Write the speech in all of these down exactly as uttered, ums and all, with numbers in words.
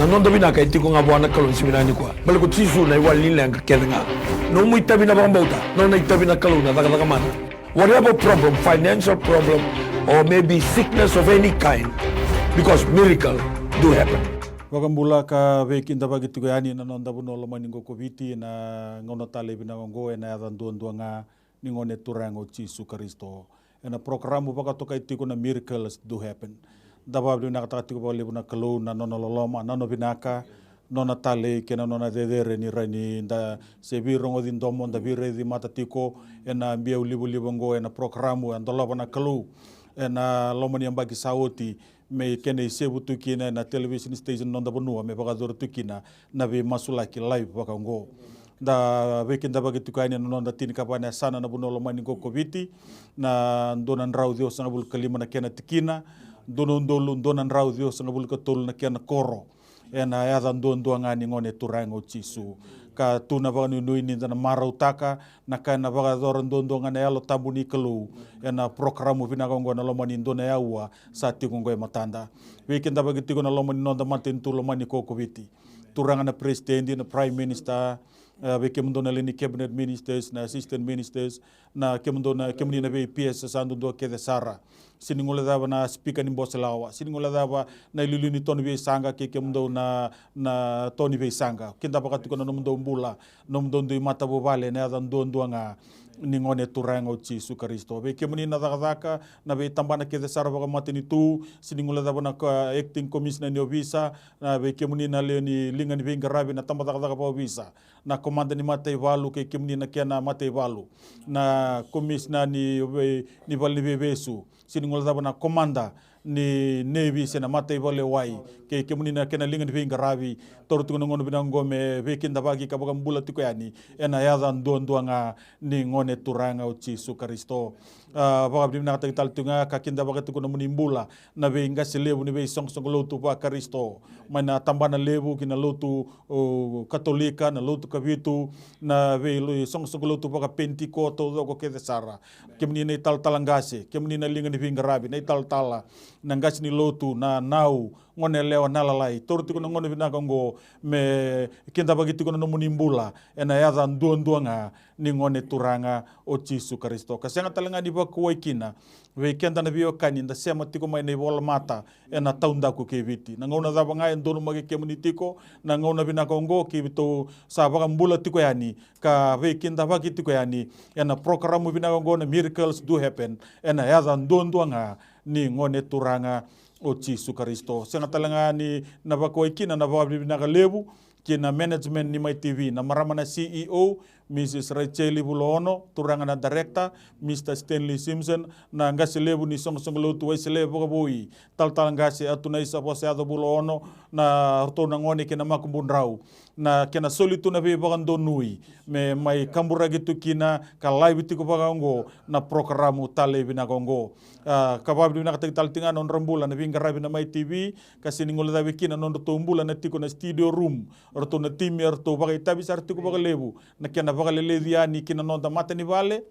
Na noda vinaka e tiko ga vua na Kalou ni siga vinaka nikua. Baleta ko Jisu na iwali ni leqa kece ga. Nomu itavi na vakabauta, nona itavi na Kalou na cakacaka mana. Whatever problem, financial problem, or maybe sickness of any kind, because miracle do happen. Vakabula ka veikidavaki tiko yani na noda vanua lomani qo ko Viti ena gauna talei vinaka oqo ena yaca duadua ga ni Gone Turaga o Jisu Karisito. Ena porokaramu vakatokai tiko na Miracles Do Happen. Da vakavinavinakataka tiko vakalevu na Kalou na nona loloma, na nona vinaka, nona talei kei na nona cecere ni rai ni da se veirogoci domo, da veiraici mata tiko ena biau livaliva oqo ena porokaramu e dolava na Kalou ena loma ni yabaki sa oti, me kena isevu tu kina ena television station na noda vanua me vakayacori tu kina na veimasulaki live vaka oqo. Da veikidavaki tiko yani ena noda tinikava na yasana na vanua lomani qo ko Viti, na dua na drau ciwasagavulu ka lima na kena tikina, dua na udolu dua na drau ciwasagavulu ka tolu na kena koro. Ena yaca duadua ga ni Gone Turaga o Jisu. Ka tu na vakanuinui ni da na marautaka na ka ena vakayacora duadua ga na Yalo Tabu ni Kalou ena porokaramu vinaka oqo ena loma ni dua na aua sa tiko oqo e matada. Veikidavaki tiko na loma ni noda matanitu lomani ko ko Viti. Turaga na President, na Prime Minister, e, vei kemudou na lewe ni Cabinet Ministers, na Assistant Ministers, na kemudou na, kemuni na vei P S sa duadua kece sara. Sega ni guilecava na Speaker ni Bose Lawa, sega ni guilecava na iliuliu ni to ni veisaqa kei kemudou na, na to ni veisaqa. Kidavaka tiko na nomudou bula, nomudou dui matavuvale ena yaca duadua ga ni Gone Turaga o Jisu Karisito. Vei kemuni na cakacaka, na veitabana kece sara vakamatanitu, sega ni guilecava na, a, Acting Commissioner ni ovisa, na vei kemuni na lewe ni liga ni veiqaravi na tabacakacaka vakaovisa, na komada ni mataivalu kei kemuni na kena mataivalu, na komisina ni vei, ni valeniveivesu, sega ni guilecava na komada ni nevi se na mataivale wai, kei kemuni na kena liga ni veiqaravi. Taura tiko na gauna vinaka oqo me veikidavaki ka vakabula tiko yani ena yaca duadua ga ni Gone Turaga o Jisu Karisito. A, vakavinavinakataki tale tiko ga ka kidavaka tiko na nomuni bula na veiqase levu ni veisoqosoqo lotu vaKarisito, mai na tabana levu ki na lotu, o, Katolika, na lotu Kavitu, na veisoqosoqo lotu vakaPenitiko taucoko kece sara. Kemuni na italatala qase, kemuni na liga ni veiqaravi, na italatala, na qase ni lotu, na nau, goneyalewa, na lalai. Taura tiko na gauna vinaka oqo me kidavaki tiko na nomuni bula ena yaca duadua ga ni Gone Turaga o Jisu Karisito. Ka sega tale ga ni vakauwai kina vei keda na veiwekani da sema tiko mai na ivolamata ena taudaku kei Viti. Na gauna cava ga e donumaki kemuni tiko, na gauna vinaka oqo keitou sa vakabula tiko yani ka veikidavaki tiko yani ena porokaramu vinaka oqo na Miracles Do Happen, ena yaca duadua ga ni Gone Turaga o Jisu Karisito. Sega tale ga ni na vakauwai kina na vakavinavinaka levu ki na management ni Mai T V, na marama na C E O, Mrs Rachel Vulaono, turaga na director, Mr Stanley Simpson, na qase levu ni soqosoqo lotu Wesele Vakavoui, talatala qase Atunaisa Vosayaco Vulaono, na ratou na gone kei na makubudrau, na kena soli tu na veivakadonui me mai kaburaki tu kina ka live tiko vaka oqo na porokaramu talei vinaka oqo. A, ka vakavinavinakataki tale tiko ga na nodra bula na veiqaravi na Mai T V, ka sega ni guilecavi kina na nodratou bula na tiko na studio room, ratou na timi eratou vakaitavi sara tiko vakalevu na kena vakaleleci yani ki na noda matanivale,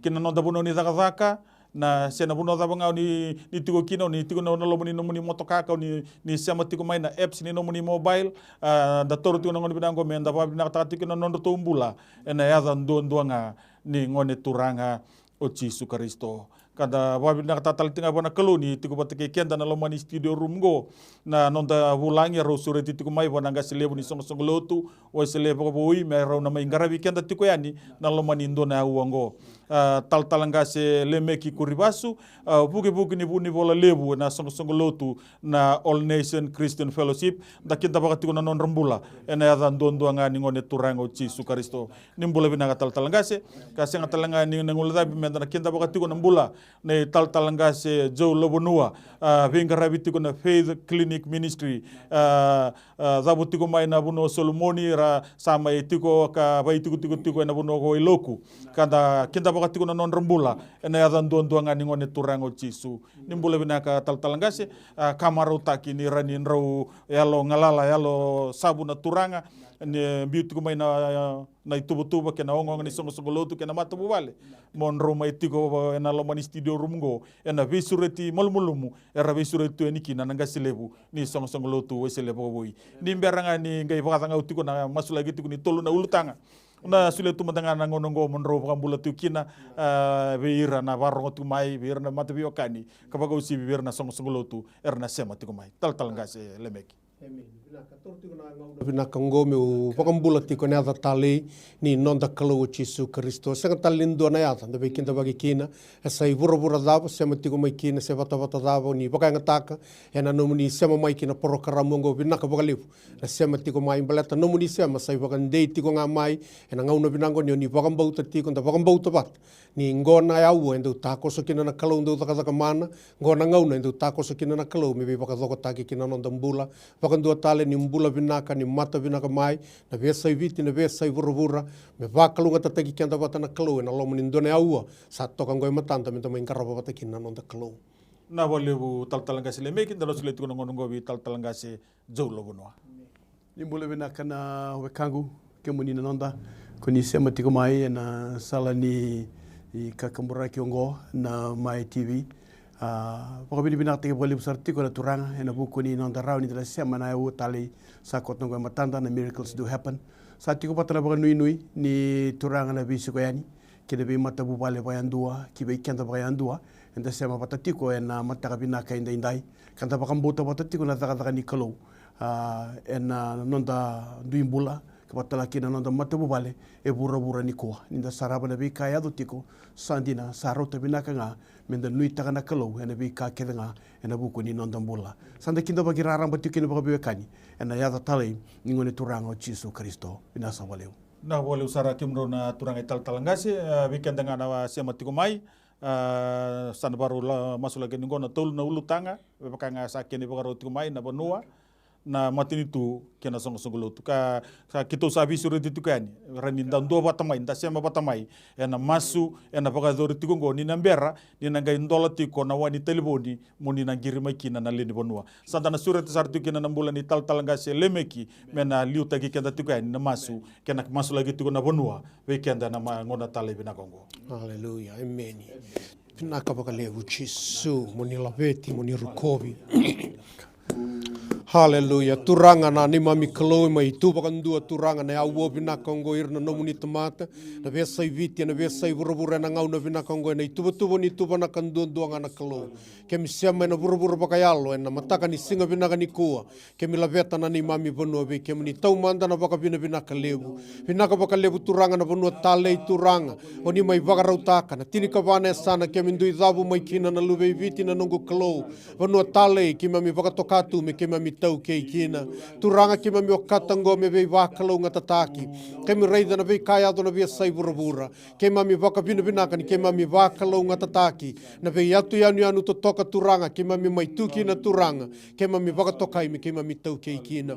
ki na noda vanua ni cakacaka, na se na vanua cava ga o ni, ni tiko kina, o ni tiko na, na loma ni nomuni motoka, ka o ni, ni sema tiko mai na apps ni nomuni mobile. A, da taura tiko na gauna vinaka oqo me da vakavinavinakataka tiko na nodratou bula ena yaca duadua ga ni Gone Turaga o Jisu Karisito. Ka da vakavinavinakataka tale tiko ga vua na Kalou ni tiko vata kei keda na loma ni studio room oqo na noda vulagi, erau sureti tiko mai vua na qase levu ni soqosoqo lotu Wesele Vakavoui me rau na mai qaravi keda tiko yani na loma ni dua na aua oqo. A, talatala qase Lemeki Kurivasu, a, vukevuke ni vunivola levu ena soqosoqo lotu na All Nation Christian Fellowship. Da kidavaka tiko na nodra bula ena yaca duadua ga ni Gone Turaga o Jisu Karisito. Ni bula vinaka talatala qase. Ka sega tale ga ni na guilecavi me da na kidavaka tiko na bula nei talatala qase Joe Lavanua, a, veiqaravi tiko na Faith Clinic Ministry, a, a, cavu tiko mai na vanua o Solomoni, ra sa mai tiko ka vaitikotiko tiko ena vanua ko Wailoku. Ka da kidavaka vaka tiko na nodra bula ena yaca duadua ga ni Gone Turaga o Jisu. Ni bula vinaka talatala qase, a, ka marautaki ni ra ni drau yalo galala, yalo savu na Turaga, ni biu tiko mai na, na ituvatuva kei na ogaoga ni soqosoqo lotu kei na matavuvale. Mo drau mai tiko ena loma ni studio room qo, ena veisureti malumalumu era veisureti tu yani kina na qase levu ni soqosoqo lotu Wesele vakavoui. Ni bera ga ni qai vakacagau tiko na masulaki tiko ni tolu na ulutaga, na solia tu mada ga na gauna oqo mo drau vakabula tiko kina, a, vei ira na vakarorogo tiko mai, vei ira na mataveiwekani, ka vakauasivi vei ira na soqosoqo lotu era na sema tiko mai. Talatala qase Lemeki. Emeni. Vinaka, toro tiko na gauna vinaka oqo meu vakabula tiko ena yaca talei ni noda Kalou o Jisu Karisito. Sega tale ni dua na yaca da veikidavaki kina, e sa ivuravura cava sema tiko mai kina, se vatavata cava ni vakayagataka ena nomuni sema mai kina porokaramu oqo. Vinaka vakalevu na sema tiko mai, baleta nomuni sema sa ivakadei tiko ga mai ena gauna vinaka oqo ni oni vakabauta tiko, da vakabauta vata ni qo na aua e dau takoso kina na Kalou dau cakacaka mana, qo na gauna e dau takoso kina na Kalou me veivakacokotaki kina na noda bula. Vakadua tale ni bula vinaka, ni mata vinaka mai na veiyasai Viti, na veiyasai vuravura, me vakalougatataki keda vata na Kalou ena loma ni dua na aua sa toka oqo e matada me da mai qarava vata kina na noda Kalou. Na vakalevu talatala qase Lemeki, da na solia tiko na gauna oqo vei talatala qase Joe Lovonoa. Ni bula vinaka na wekaqu, kemuni na noda ko ni sema tiko mai ena sala ni kakaburaki oqo na Mai T V. A, vakavinavinakataki vakalevu sara tiko na Turaga ena vuku ni noda rawa ni da na sema na aua talei sa koto oqo e matada, na Miracles Do Happen. Sa tiko vata na vakanuinui ni Turaga na veisiko yani kei na veimatavuvale vakayadua, ki vei keda vakayadua eda sema vata tiko ena mataka vinaka edaidai, ka da vakabauta vata tiko na cakacaka ni Kalou, a, ena noda dui bula, ka vata tale kina na noda matavuvale e vuravura nikua. Ni da sarava na veika e yaco tiko, sa dina, sa rauta vinaka ga me da nuitaka na Kalou ena veika kece ga ena vuku ni noda bula. Sa da kidavaki raraba tiko kina vakaveiwekani ena yaca talei ni Gone Turaga o Jisu Karisito. Vinaka saka vakalevu. Na vakalevu sara kemudrau na turaga italatala qase, a, vei keda ga na sema tiko mai, a, sa na vakarau masulaki yani qo na tolu na ulutaga, me vaka ga sa kena ivakarau tiko mai na vanua, na matanitu kei na soqosoqo lotu. Ka sa keitou sa veisureti tiko yani, rawa ni da dua vata mai, da sema vata mai ena masu ena vakayacori tiko qo, ni na bera ni na qai dola tiko na wai ni talevoni mo ni na qiri mai kina na lewe ni vanua. Sa da na sureta sara tiko kina na bula ni talatala qase Lemeki me na liutaki keda tiko yani na masu kei na masulaki tiko na vanua vei keda na ma-, gauna talei vinaka oqo. Aleluya, emeni. Vinaka vakalevu Jisu, mo ni laveti, mo ni rokovi. Aleluya. Turaga na neimami Kalou, mai tu vakadua Turaga na aua vinaka oqo ira na nomuni tamata, na veiyasai Viti, na veiyasai vuravura ena gauna vinaka oqo, ena ituvatuva ni tuvanaka duadua ga na Kalou. Keimami sema ena vuravura vakayalo ena mataka ni siga vinaka nikua. Keimami laveta na neimami vanua vei kemuni, taumada na vakavinavinaka levu. Vinaka vakalevu Turaga na vanua talei Turaga, o ni mai vakarautaka na tinikava na yasana keimami dui cavu mai kina na luve i Viti na noqu Kalou. Vanua talei keimami vakatoka tu me keimami taukei kina. Turaga keimami okata oqo me veivakalougatataki. Keimami raica na veika yaco na veiyasai vuravura. Keimami vakavinavinaka ni keimami vakalougatataki. Na veiyatu yanuyanu totoka Turaga keimami mai tu kina Turaga. Keimami vakatokai me keimami taukei kina.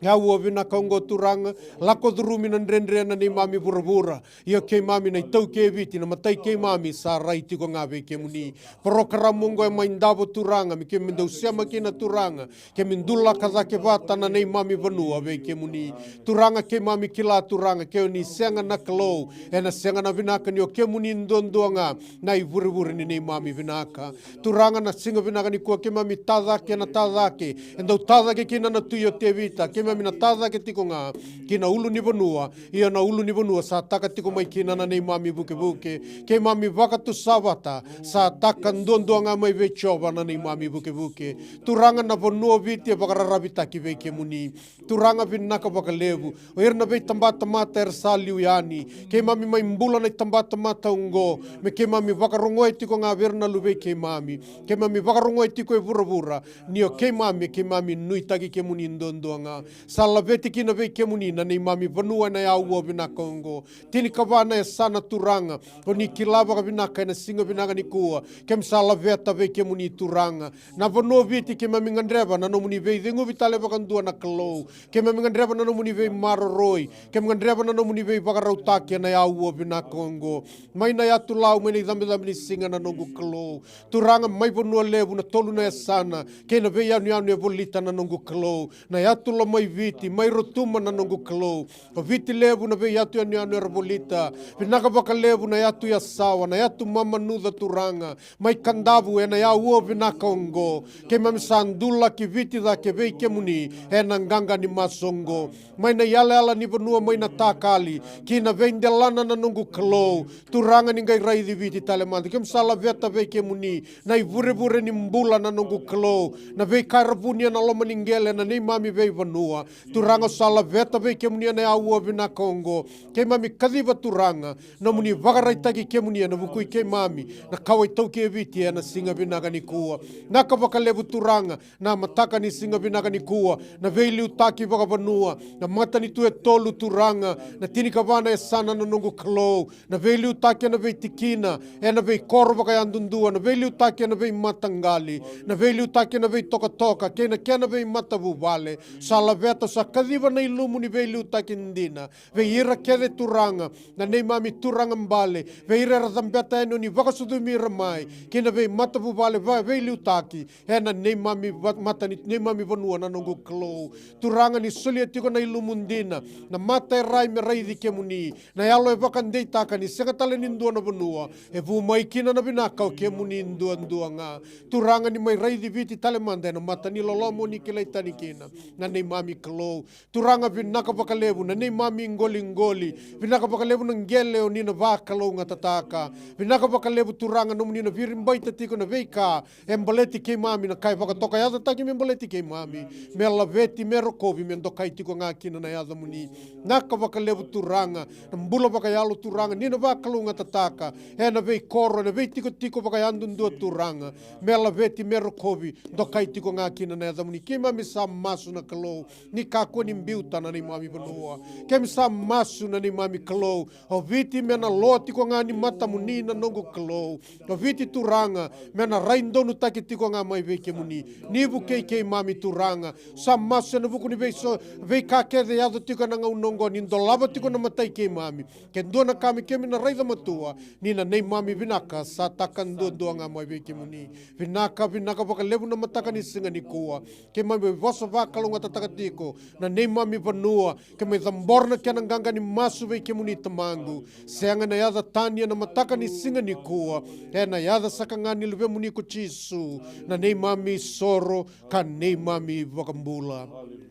Aua vinaka oqo Turaga, lako curumi na dredre na neimami vuravura. Ia keimami na iTaukei Viti, na matai keimami sa rai tiko ga vei kemuni. Porokaramu oqo e mai davo Turaga me keimami dau sema kina Turaga. Keimami dulaka cake vata na neimami vanua vei kemuni. Turaga keimami kila Turaga ke o ni sega na Kalou, ena sega na vinaka ni o kemuni duadua ga na ivurevure ni neimami vinaka. Turaga na siga vinaka nikua keimami tacake na tacake e dau tacake kina na Tui o Tevita, keimami na tacake tiko ga ki na ulunivanua. Ia na ulunivanua sa taka tiko mai kina na neimami vukevuke. Keimami vakatusa vata, sa taka duadua ga mai vei Jiova na neimami vukevuke. Turaga na vanua o Viti e vakararavitaki vei kemuni. Turaga vinaka vakalevu. O ira na veitabatamata era sa liu yani. Keimami mai bula na itabatamata oqo. Me keimami vakarogoya tiko ga vei ira na luvei keimami. Keimami vakarogoya tiko e vuravura. Ni o keimami, keimami nuitaki kemuni duadua ga. Sa laveti kina vei kemuni na neimami vanua ena aua vinaka oqo. Tinikava na yasana Turaga, o ni kila vakavinaka ena siga vinaka nikua. Keimami sa laveta vei kemuni Turaga. Na vanua o Viti keimami gadreva na nomuni veiceguvi tale vakadua na Kalou. Keimami gadreva na nomuni veimaroroi. Keimami gadreva na nomuni veivakarautaki ena aua vinaka oqo. Mai na yatu Lau, mai na icabecabe ni siga na noqu Kalou. Turaga mai Vanua Levu na tolu na yasana, kei na veiyanuyanu e volita na noqu Kalou. Na yatu Lomaiviti, mai Rotuma na noqu Kalou. O Viti Levu na veiyatu yanuyanu era volita. Vinaka vakalevu na yatu Yasawa, na yatu Mamanuca Turaga. Mai Kadavu ena aua vinaka oqo. Keimami sa dulaki Viti cake vei kemuni ena qaqa ni masu oqo. Mai na iyalayala ni vanua mai na takali ki na veidelana na noqu Kalou. Turaga ni qai raici Viti tale mada. Keimami sa laveta vei kemuni na ivurevure ni bula na noqu Kalou. Na veika era vunia na loma ni qele na neimami veivanua. Turaga sa laveta vei kemuni ena aua vinaka oqo. Keimami kaciva Turaga. Nomuni vakaraitaki kemuni ena vuku i keimami na kawa iTaukei e Viti ena siga vinaka nikua. Vinaka vakalevu Turaga na mataka ni siga vinaka nikua, na veiliutaki vakavanua, na matanitu e tolu Turaga, na tinikava na yasana na noqu Kalou, na veiliutaki ena veitikina, ena veikoro vakayadudua, na veiliutaki ena veimataqali, na veiliutaki ena veitokatoka, kei na kena veimatavuvale. Sa laveta sa kaciva na ilumu ni veiliutaki dina, vei ira kece Turaga, na neimami turaga bale, vei ira era cabeta yani o ni vakasucumi ira mai, kei na veimatavuvale va veiliutaki, ena neimami va-, matani, neimami vanua na noqu Kalou. Turaga ni solia tiko na ilumu dina, na mata e rai me raici kemuni, na yalo e vakadeitaka ni sega tale ni dua na vanua, e vu mai kina na vinaka o kemuni duadua ga. Turaga ni mai raici Viti tale mada ena mata ni loloma o ni kilai tani kina, na neimami Kalou. Turaga vinaka vakalevu na neimami qoliqoli. Vinaka vakalevu na qele o ni na vakalougatataka. Vinaka vakalevu Turaga nomuni na viribaita tiko na veika e baleti keimami, na ka e vakatokayacataki me baleti keimami. Me laveti, me rokovi, me dokai tiko ga kina na yacamuni. Vinaka vakalevu Turaga na bula vakayalo Turaga ni na vakalougatataka ena veikoro, ena veitikotiko vakayadudua Turaga. Me laveti, me rokovi, dokai tiko ga kina na yacamuni. Keimami sa masu na Kalou. Ni kakua ni biuta na neimami vanua. Keimami sa masu na neimami Kalou. O Viti me na loa tiko ga ni matamuni na noqu Kalou. O Viti Turaga me na rai donutaki tiko ga mai vei kemuni. Ni vukei keimami Turaga. Sa masu ena vuku ni veiso, veika kece e yaco tiko ena gauna oqo ni dolava tiko na matai keimami. Ke dua na ka me keimami na raica matua, ni na neimami vinaka sa taka duadua ga mai vei kemuni. Vinaka, vinaka vakalevu na mataka ni siga nikua. Keimami vosa vakalougatataka tiko na neimami vanua, keimami cabora na kena qaqa ni masu vei kemuni Tamaqu. Sega ena yaca tani ena mataka ni siga nikua, ena yaca saka ga ni Luvemuni ko Jisu, na neimami isoro ka neimami iVakabula.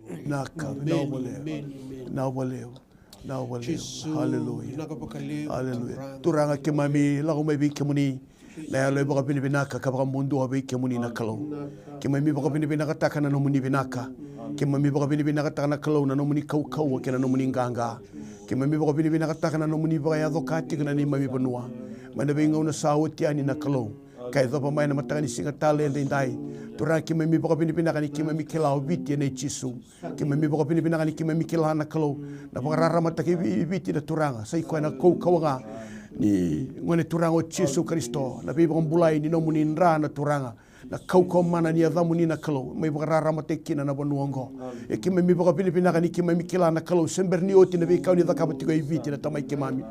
Vinaka, vinaka vakalevu. Vinaka vakalevu. Vinaka vakalevu. Haleluya. Turaga, keimami lako mai vei kemuni. Na yalo e vakavinavinaka ka vakabudua vei kemuni na Kalou. Keimami vakavinavinakataka na nomuni vinaka. Keimami vakavinavinakataka na Kalou na nomuni kaukauwa kei na nomuni qaqa. Keimami vakavinavinakataka na nomuni vakayaco ka tiko na neimami vanua. Mai na veigauna sa oti yani na Kalou, ka yacova mai na mataka ni siga tale edaidai. Turaga, keimami vakavinavinaka ni keimami kila o Viti ena i Jisu. Keimami vakavinavinaka ni keimami kila na Kalou na vakararamataki i Vi-, i Viti na Turaga, sa i koya na kaukauwa ga ni Gone Turaga o Jisu Karisito, na veivakabulai ni nomuni dra na Turaga, na kaukauwa mana ni yacamuni na Kalou, mai vakararamataki kina na vanua oqo. E keimami vakavinavinaka ni keimami kila na Kalou, se bera ni oti na veika o ni cakava tiko e Viti na Tamai keimami.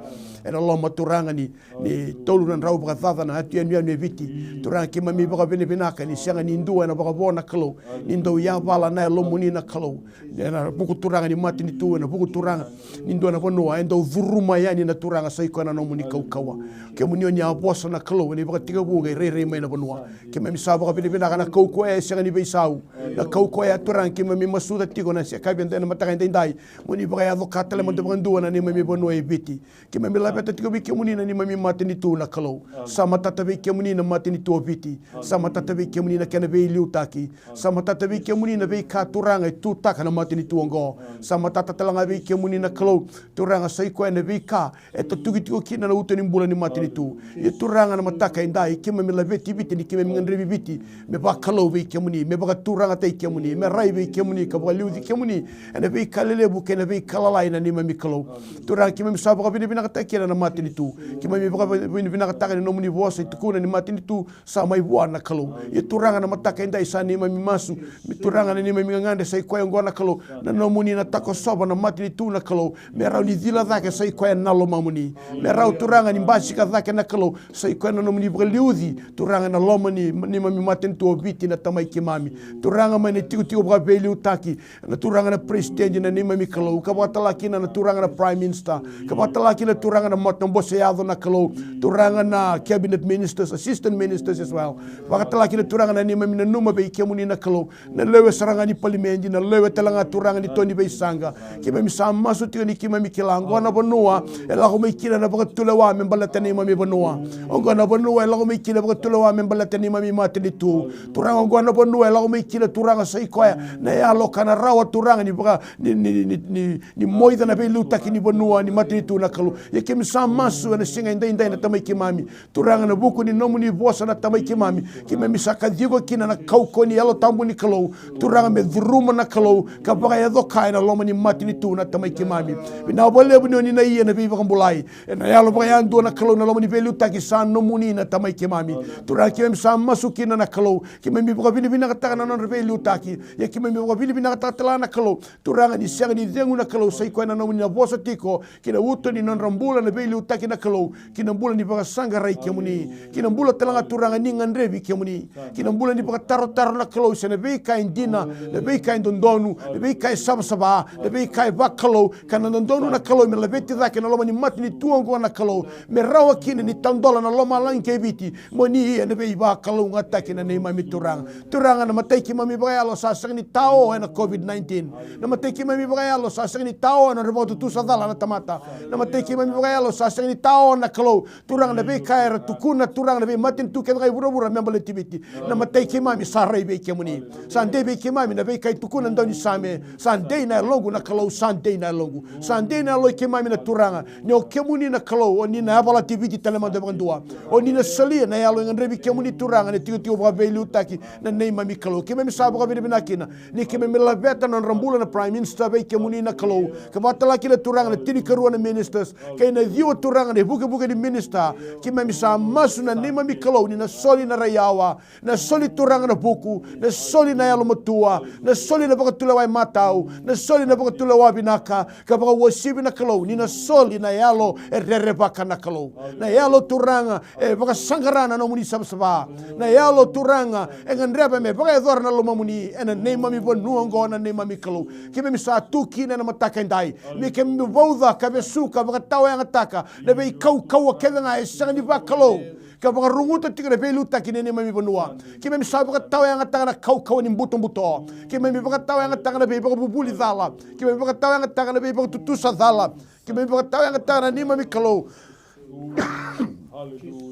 Ena loma Turaga ni ni tolu na drau vakacaca na yatu yanuyanu e Viti. Turaga, keimami vakavinavinaka ni sega ni dua ena vakavo na Kalou, ni dau yavala na yalomuni na Kalou. Ena vuku Turaga ni matanitu, ena vuku Turaga ni dua na vanua e dau curuma yani na Turaga, sa i koya na nomuni kaukauwa. Kemuni o ni a vosa na Kalou, ena ivakatekivu qai rairai mai na vanua. Keimami sa vakavinavinaka na kaukauwa e sega ni veisau. Na kaukauwa ya Turaga keimami masuta tiko na sekavi ena mataka edaidai. Mo ni vakayaco ka tale mada vakadua na neimami vanua e Viti. Keimami laveta tiko vei kemuni na neimami matanitu na Kalou. Sa matata vei kemuni na matanitu o Viti. Sa matata vei kemuni na kena veiliutaki. Sa matata vei kemuni na veika Turaga e tutaka na matanitu oqo. Sa matata tale ga vei kemuni na Kalou. Turaga, sa i koya na veika e tatuki tiko kina na uto ni bula ni matanitu. Ia Turaga, na mataka edai keimami laveti Viti ni keimami gadrevi Viti. me vakalou vei kemuni, me vakaturagataki kemuni, me rai vei kemuni ka vakaliuci kemuni ena veika lelevu kei na veika lalai na neimami Kalou. Turaga, keimami sa vakavinavinakataka kina na matanitu. Keimami vakavinavinakataka ni nomuni vosa e tukuna ni matanitu sa mai vua na Kalou. Ia Turaga, na mataka edai sa neimami masu, me Turaga, na neimami gagadre sa i koya oqo na Kalou, na nomuni na takosova na matanitu na Kalou, me rawa ni cila cake sa i koya na lomamuni. Me rawa Turaga ni basika cake na Kalou sa i koya na nomuni vakaliuci, Turaga, na loma ni neimami matanitu o Viti na Tamai keimami. Turaga, mai na itikotiko vakaveiliutaki, na Turaga na President na neimami Kalou, ka vakatala kina na Turaga na Prime Minister, ka vakatala kina Turaga na matabose yaco na Kalou, Turaga na Cabinet Ministers, Assistant Ministers as well. Vakatala kina Turaga na neimami nanuma vei kemuni na Kalou, na lewe sara ga ni palimedi, na lewe tale ga Turaga ni to ni veisaqa. Keimami sa masu tiko ni keimami kila oqo na vanua e lako mai kina na vakatulewa me baleta neimami vanua. Oqo na vanua e lako mai kina vakatulewa me baleta neimami matanitu. Turaga, oqo na vanua e lako mai kina Turaga sa i koya na yalo ka na rawa Turaga ni vaka ni, ni, ni, ni, ni moica na veiliutaki ni vanua ni matanitu na Kalou. Ia keimami sa masu ena siga edaidai na Tamai keimami. Turaga, na vuku ni nomuni vosa na Tamai keimami, keimami sa kaciva kina na kaukauwa ni Yalo Tabu ni Kalou. Turaga, me curuma na Kalou ka vakayaco ka ena loma ni matanitu na Tamai keimami. Vinaka vakalevu ni oni na ia na veivakabulai ena yalo vakayadua na Kalou, na loma ni veiliutaki sa nomuni na Tamai keimami. Turaga, keimami sa masu kina na Kalou, keimami vakavinavinakataka na nodra veiliutaki. Ia keimami vakavinavinakataka tale ga na Kalou, Turaga, ni sega ni cegu na Kalou, sa i koya na nomuni na vosa tiko ki na uto ni nodra bula na veiliutaki na Kalou, ki na bula ni vakasaqarai kemuni, ki na bula tale ga Turaga ni gadrevi kemuni, ki na bula ni vakatarotaro na Kalou se na veika e dina, na veika e dodonu, na veika e savasava, na veika e vakalou, ka na dodonu na Kalou me laveti cake na loma ni matanitu oqo na Kalou, me rawa kina ni tadola na lomalagi kei Viti, mo ni ia na veivakalougatataki na neimami Turaga. Turaga, na matai keimami vakayalo sa sega ni tao ena COVID nineteen. Na matai keimami vakayalo sa sega ni tao ena nodra vakatutusa cala na tamata. Na matai keimami vakayalo sa sega ni tao na Kalou. Turaga, na veika era tukuna Turaga na veimatanitu kece ga e vuravura me baleti Viti, na matai keimami sa rai vei kemuni. Sa dei vei keimami na veika e tukuna na daunisame. Sa dei na yaloqu na Kalou, sa dei na yaloqu. Sa dei na yalo i keimami na Turaga. Ni o kemuni na Kalou, o ni na yavalati Viti tale mada vakadua. O ni na solia na yalo e gadrevi kemuni Turaga ena itikotiko vakaveiliutaki na neimami Kalou. Keimami sa vakavinavinaka kina ni keimami laveta na nodra bula na Prime Minister vei kemuni na Kalou, ka vakatala kina Turaga na tinikarua na ministers kei na ciwa Turaga na ivukevuke ni minister. Keimami sa masu na neimami Kalou ni na soli na rai yawa, na soli Turaga na vuku, na soli na yalomatua, na soli na vakatulewa e matau, na soli na vakatulewa vinaka, ka vakauasivi na Kalou ni na soli na yalo e rerevaka na Kalou, na yalo Turaga e vakasaqara na nomuni savasava, na yalo Turaga e gadreva me vakayacora na lomamuni ena neimami vanua oqo na neimami Kalou. Keimami sa tu kina ena mataka edai me keimami vauca ka vesuka vakatawayagataka na veikaukauwa kece ga e sega ni vakalou ka vakaruguta tiko na veiliutaki ni neimami vanua. Keimami sa vakatawayagataka na kaukauwa ni butobuto. Keimami vakatawayagataka na veivakavuvuli cala. Keimami vakatawayagataka na veivakatutusa cala. Keimami vakatawayagataka na neimami Kalou.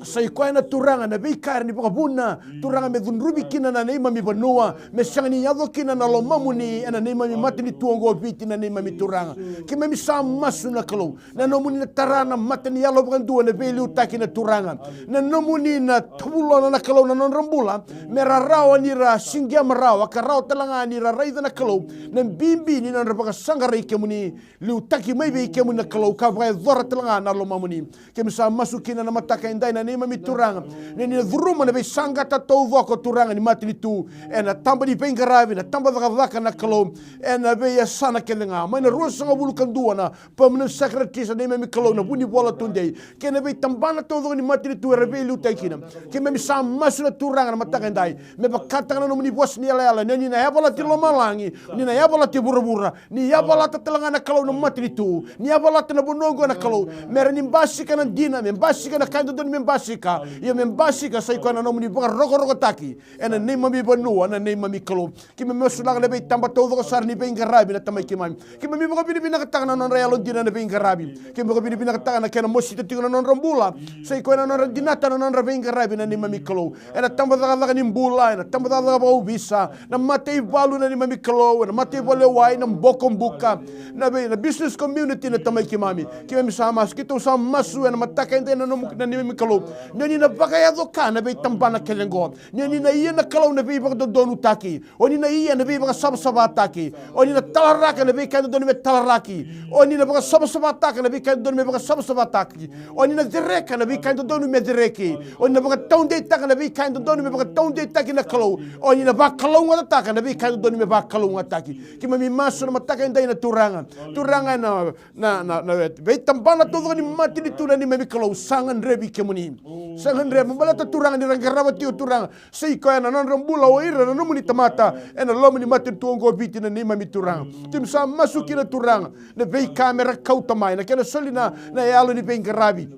Sa i koya na Turaga na veika era ni vakavuna Turaga me cudruvi kina na neimami vanua, me sega ni yaco kina na lomamuni ena neimami matanitu oqo o Viti na neimami Turaga. Keimami sa masu na Kalou, na nomuni na tara na mata ni yalo vakadua na veiliutaki na Turaga, na nomuni na tavulona na Kalou na nodra bula, me ra rawa ni ra siqema rawa ka rawa tale ga ni ra raica na Kalou na bibi ni nodra vakasaqarai kemuni. Liutaki mai vei kemuni na Kalou ka vakayacora tale ga na lomamuni. Keimami sa masu kina na mataka edai na neimami Turaga, ni ni na curuma na veisaqata taucoko Turaga ni matanitu, ena taba ni veiqaravi, na taba cakacaka na Kalou, ena veiyasana kece ga, mai na ruasagavulu ka dua na permanent secretaries na neimami Kalou na vunivola tudei, kei na veitabana taucoko ni matanitu era veiliutaki kina. Keimami sa masu na Turaga na mataka edai me vakataka na nomuni vosa ni yalayala, ni ni na yavalati lomalagi, ni na yavalati vuravura, ni yavalata tale ga na Kalou na matanitu, ni yavalata na vanua oqo na Kalou, me ra ni basika na dina, me basika na ka e dodonu me basika, ia me basika sa i koya na nomuni vakarokorokotaki ena neimami vanua na neimami Kalou. Keimami masulaka na veitaba taucoko sara ni veiqaravi na Tamai keimami. Keimami vakavinavinakataka na nodra yalodina na veiqaravi. Keimami vakavinavinakataka na kena mosita tiko na nodra bula. Sa i koya na nodra dinata na nodra veiqaravi na neimami Kalou. Ena taba cakacaka ni bula, ena taba cakacaka vakaovisa, na mataivalu na neimami Kalou, ena mataivalu e wai, na bokobuka, na vei, na business community na Tamai keimami. Keimami sa masu, keitou sa masu ena mataka edai na nomu, na neimami Kalou. Ni o ni na vakayaco ka na veitabana kece oqo. Ni o ni na ia na Kalou na veivakadodonutaki. O ni na ia na veivakasavasavataki. O ni na talaraka na veika e dodonu me talaraki. O ni na vakasavasavataka na veika e dodonu me vakasavasavataki. O ni na cereka na veika e dodonu me cereki. O ni na vakataudeitaka na veika e dodonu me vakataudeitaki na Kalou. O ni na vakalougatataka na veika e dodonu me vakalougatataki. Keimami masu na mataka edai na Turaga. Turaga na, na, na, na veitabana taucoko ni matanitu na neimami Kalou. Sa gadrevi kemuni. Sa gadrevi. Baleta Turaga ni ra qarava tiko Turaga. Sa i koya na nodra bula o ira na nomuni tamata. Ena loma ni matanitu oqo o Viti na neimami Turaga. Keimami sa masu kina Turaga. Na veika me ra kauta mai. Na kena soli na, na yalo ni veiqaravi.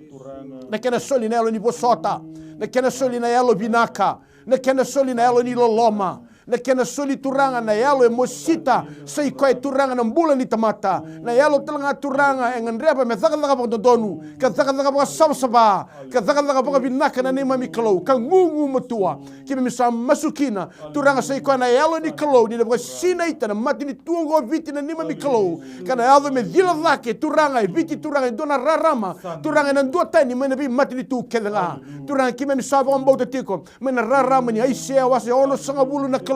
Na kena soli na yalo ni vosota. Na kena soli na yalo vinaka. Na kena soli na yalo ni loloma. Na kena soli Turaga na yalo e mosita. Sa i koya Turaga na bula ni tamata. Na yalo tale ga Turaga e gadreva me cakacaka vakadodonu. Ka cakacaka vakasavasava. Ka cakacaka vakavinaka na neimami Kalou. Ka gugumatua. Keimami sa masu kina. Turaga sa i koya na yalo ni Kalou. Ni na vakasinaita na matanitu oqo o Viti na neimami Kalou. Ka na yaco me cila cake. Turaga e Viti Turaga e dua na rarama. Turaga ena duatani mai na veimatanitu kece ga. Turaga keimami sa vakabauta tiko. Mai na rarama ni Aisea wase onosagavulu na Kalou.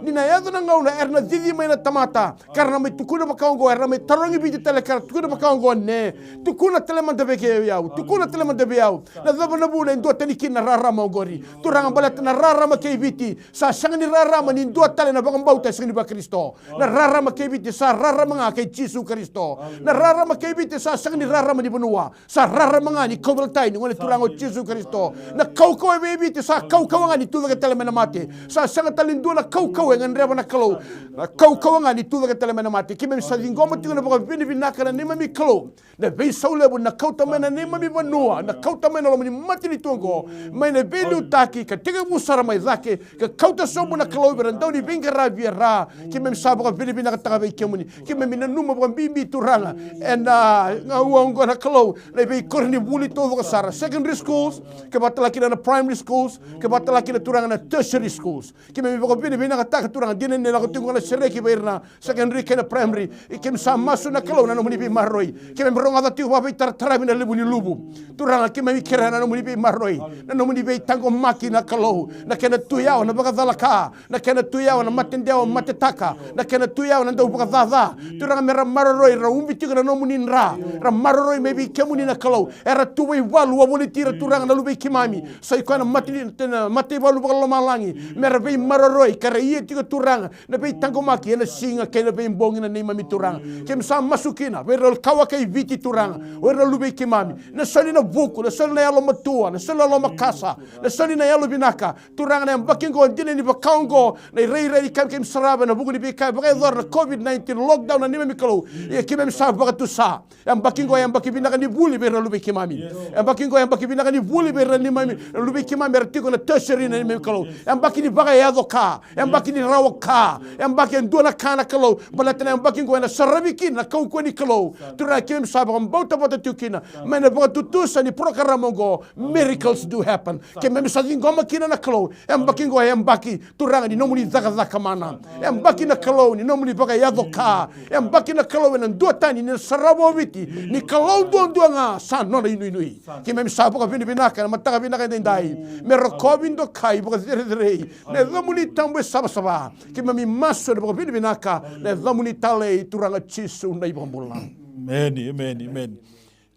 Ni na yaco na gauna era na cici mai na tamata. Ka ra na mai tukuna vaka oqo, era na mai tarogi Viti tale ka ra tukuna vaka oqo, ne. Tukuna tale mada vei au. Tukuna tale mada vei au. Na cava na vuna e duatani kina na rarama oqori. Turaga baleta na rarama kei Viti. Sa sega ni rarama ni dua tale na vakabauta e sega ni vaKarisito. Na rarama kei Viti sa rarama ga kei Jisu Karisito. Na rarama kei Viti sa sega ni rarama ni vanua. Sa rarama ga ni kauveilatai ni Gone Turaga o Jisu Karisito. Na kaukauwa e vei Viti sa kaukauwa ga ni tucake tale mai na mate. Sa sega tale ni dua na kaukauwa e gadreva na Kalou. Na kaukauwa ga ni tucake tale mai na mate. Keimami sa ciqoma tiko na vakavinavinaka na neimami Kalou. Na veisau levu na kauta mai na neimami vanua. Na kauta mai na loma ni matanitu oqo. Mai na veiliutaki ka tekivu sara mai cake. Ka kauta sobu na Kalou vei ira na dau ni veiqaravi era. Keimami sa vakavinavinakataka vei kemuni. Keimami nanuma vakabibi Turaga. Ena gauna oqo na Kalou. Na veikoronivuli taucoko sara. Secondary schools. Ke vakatala kina na primary schools. Ke vakatala kina Turaga na tertiary schools. Keimami vakavinavinakataka Turaga. Dina ni lako tiko na sereki vei ira na secondary kei na primary. Keimami sa masu na Kalou na nomuni veimaroroi. Keimami rogoca tiko vakaveitarataravi na levu ni luvu. Turaga keimami kerea na nomuni veimaroroi. Na nomuni veitaqomaki na Kalou. Na kena tu yawa na vakacalaka. Na kena tu yawa na mate dewa matetaka. Na kena tu yawa na dau vakacaca. Turaga me ra maroroi ra ubi tiko na nomuni dra. Ra maroroi mai vei kemuni na Kalou. Era tu vaivalu wavoliti ira Turaga na luvei keimami. Sa i koya na mate, na mataivalu vakalomalagi. Me ra veimaroroi ka ra ia tiko Turaga. Na veitaqomaki ena siga kei na veibogi na neimami Turaga. Keimami sa masu kina vei ira na kawa kei Viti Turaga. O ira na luvei keimami. Na soli na vuku, na soli na yalomatua, na soli na yalomakasa, na soli na yalovinaka. Turaga na yabaki oqo dina ni vaka oqo na irairai ni ka keimami sarava ena vuku ni veika e vakayacora na COVID nineteen lockdown na neimami Kalou. Ia keimami sa vakatusa. Yabaki oqo yabaki vinaka ni vuli vei ira na luvei keimami. Yabaki oqo yabaki vinaka ni vuli vei ira na neimami luvei keimami era tiko na tertiary na neimami Kalou. Yabaki ni vakayaco ka. Yabaki ni rawa ka. Yabaki e dua na ka na Kalou. Baleta na yabaki oqo ena saravi kina na kaukauwa ni Kalou. Turaga keimami sa vakabauta vata tiko kina. Mai na vakatutusa ni program oqo. Miracles do happen. Keimami sa ciqoma kina na Kalou. Yabaki oqo yabaki Turaga ni nomuni cakacaka mana. Yabaki na Kalou ni nomuni vakayaco ka. Yabaki na Kalou ena duatani ni na sarava o Viti. Ni Kalou duadua ga sa nona inuinui. Keimami sa vakavinavinaka ena mataka vinaka edaidai. Me rokovi dokai vakacerecerei. Na yacamuni tabu e savasava. Keimami masu ena vakavinavinaka. Na yacamuni talei Turaga Jisu na iVakabula. Emeni, emeni, emeni.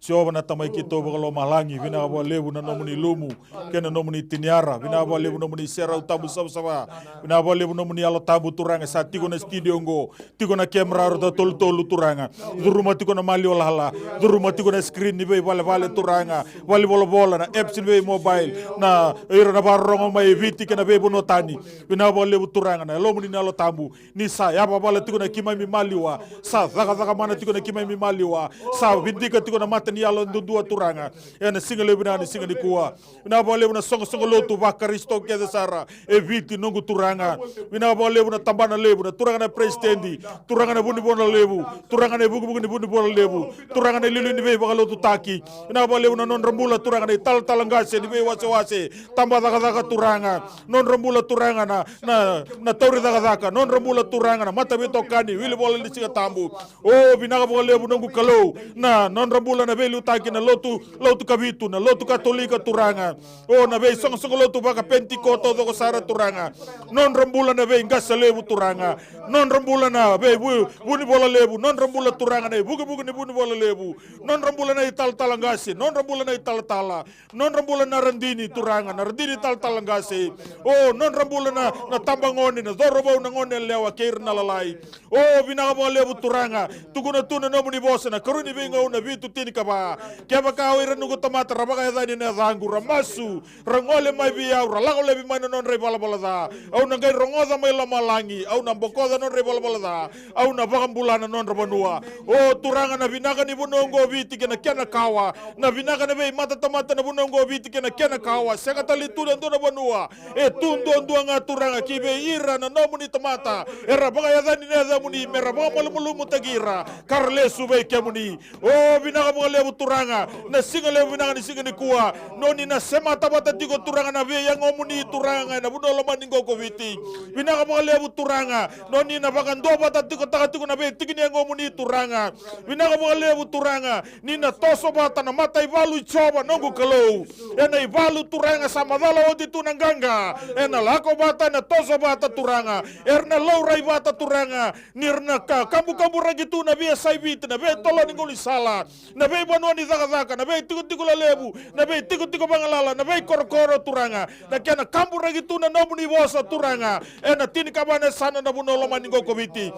Jiova na Tamai keitou vakalomalagi, vinaka vakalevu na nomuni lumu kei na nomuni tiniara, vinaka vakalevu nomuni serau tabu savasava, vinaka vakalevu nomuni Yalo Tabu Turaga sa tiko na studio oqo, tiko na kemera rauta tolutolu Turaga, curuma tiko na maliwa lala, curuma tiko na screen ni veivalevale Turaga, valenivolavola, na apps ni veimobile, na ira na vakarorogo mai Viti kei na veivanua tani, vinaka vakalevu Turaga na Yalomuni na Yalo Tabu, ni sa yavavala tiko na keimami maliwa, sa cakacaka mana tiko na keimami maliwa, sa vidika tiko na mata ni yalo duadua Turaga. Ena siga levu vinaka ni siga nikua. Vinaka vakalevu na soqosoqo lotu vaKarisito kece sara e Viti noqu Turaga. Vinaka vakalevu na tabana levu, na Turaga na Peresitedi, Turaga na Vunivola Levu, Turaga na ivukivuki ni Vunivola Levu, Turaga na iliuliu ni veivakalotutaki. Vinaka vakalevu na nodra bula Turaga na italatala qase ni veiwasewase, tabacakacaka Turaga. Nodra bula Turaga na, na, na tauri cakacaka, nodra bula Turaga na mataveitokani, wilivola ni Siga Tabu. O, vinaka vakalevu noqu Kalou, na nodra bula na veiliutaki na lotu, lotu Kavitu, na lotu Katolika Turaga. O na veisoqosoqo lotu vakaPenitiko taucoko sara Turaga. Nodra bula na veiqase levu Turaga. Nodra bula na vei vu-, vunivola levu. Nodra bula Turaga na ivukivuki ni vunivola levu. Nodra bula na italatala qase. Nodra bula na italatala. Nodra bula na radini Turaga, na radini talatala qase. O nodra bula na, na tabagone, na cauravou, na gone yalewa kei ira na lalai. O vinaka vakalevu Turaga, tukuna tu na nomuni vosa na Karua ni Veigauna vitu tinikava. Kevaka o ira noqu tamata ra vakayacani na yacaqu, ra masu, ra gole mai vei au, ra lako laivi mai na nodra ivalavala ca, au na qai rogoca mai lomalagi, au na bokoca nodra ivalavala ca, au na vakabula na nodra vanua. O Turaga, na vinaka ni vanua oqo o Viti kei na kena kawa, na vinaka na veimatatamata na vanua oqo o Viti kei na kena kawa, sega tale tu na dua na vanua. E tu duadua ga Turaga ki vei ira na nomuni tamata era vakayacani na yacamuni, me ra vakamalumalumutaki ira ka ra lesu vei kemuni. O vinaka vakalevu Turaga, na siga levu vinaka ni siga nikua, noni na semata vata tiko Turaga na veiyagomuni Turaga ena vanua lomani qo ko Viti. Vinaka vakalevu Turaga, noni na vakaduavatatiko taka tiko na veitiki ni yagomuni Turaga. Vinaka vakalevu Turaga, ni na toso vata na mataivalu i Jiova noqu Kalou. Ena ivalu Turaga sa macala oti tu na qaqa, ena lako vata, ena toso vata Turaga. Era na laurai vata Turaga, ni ra na ka, kabukaburaki tu na veiyasai Viti, na veitolo ni gaunisala, na veivanua ni cakacaka, na veitikotiko lelevu, na veitikotiko vagalala, na veikorokoro Turaga. Na kena kaburaki tu na nomuni vosa Turaga ena tinikava na yasana na vanua lomani qo ko Viti.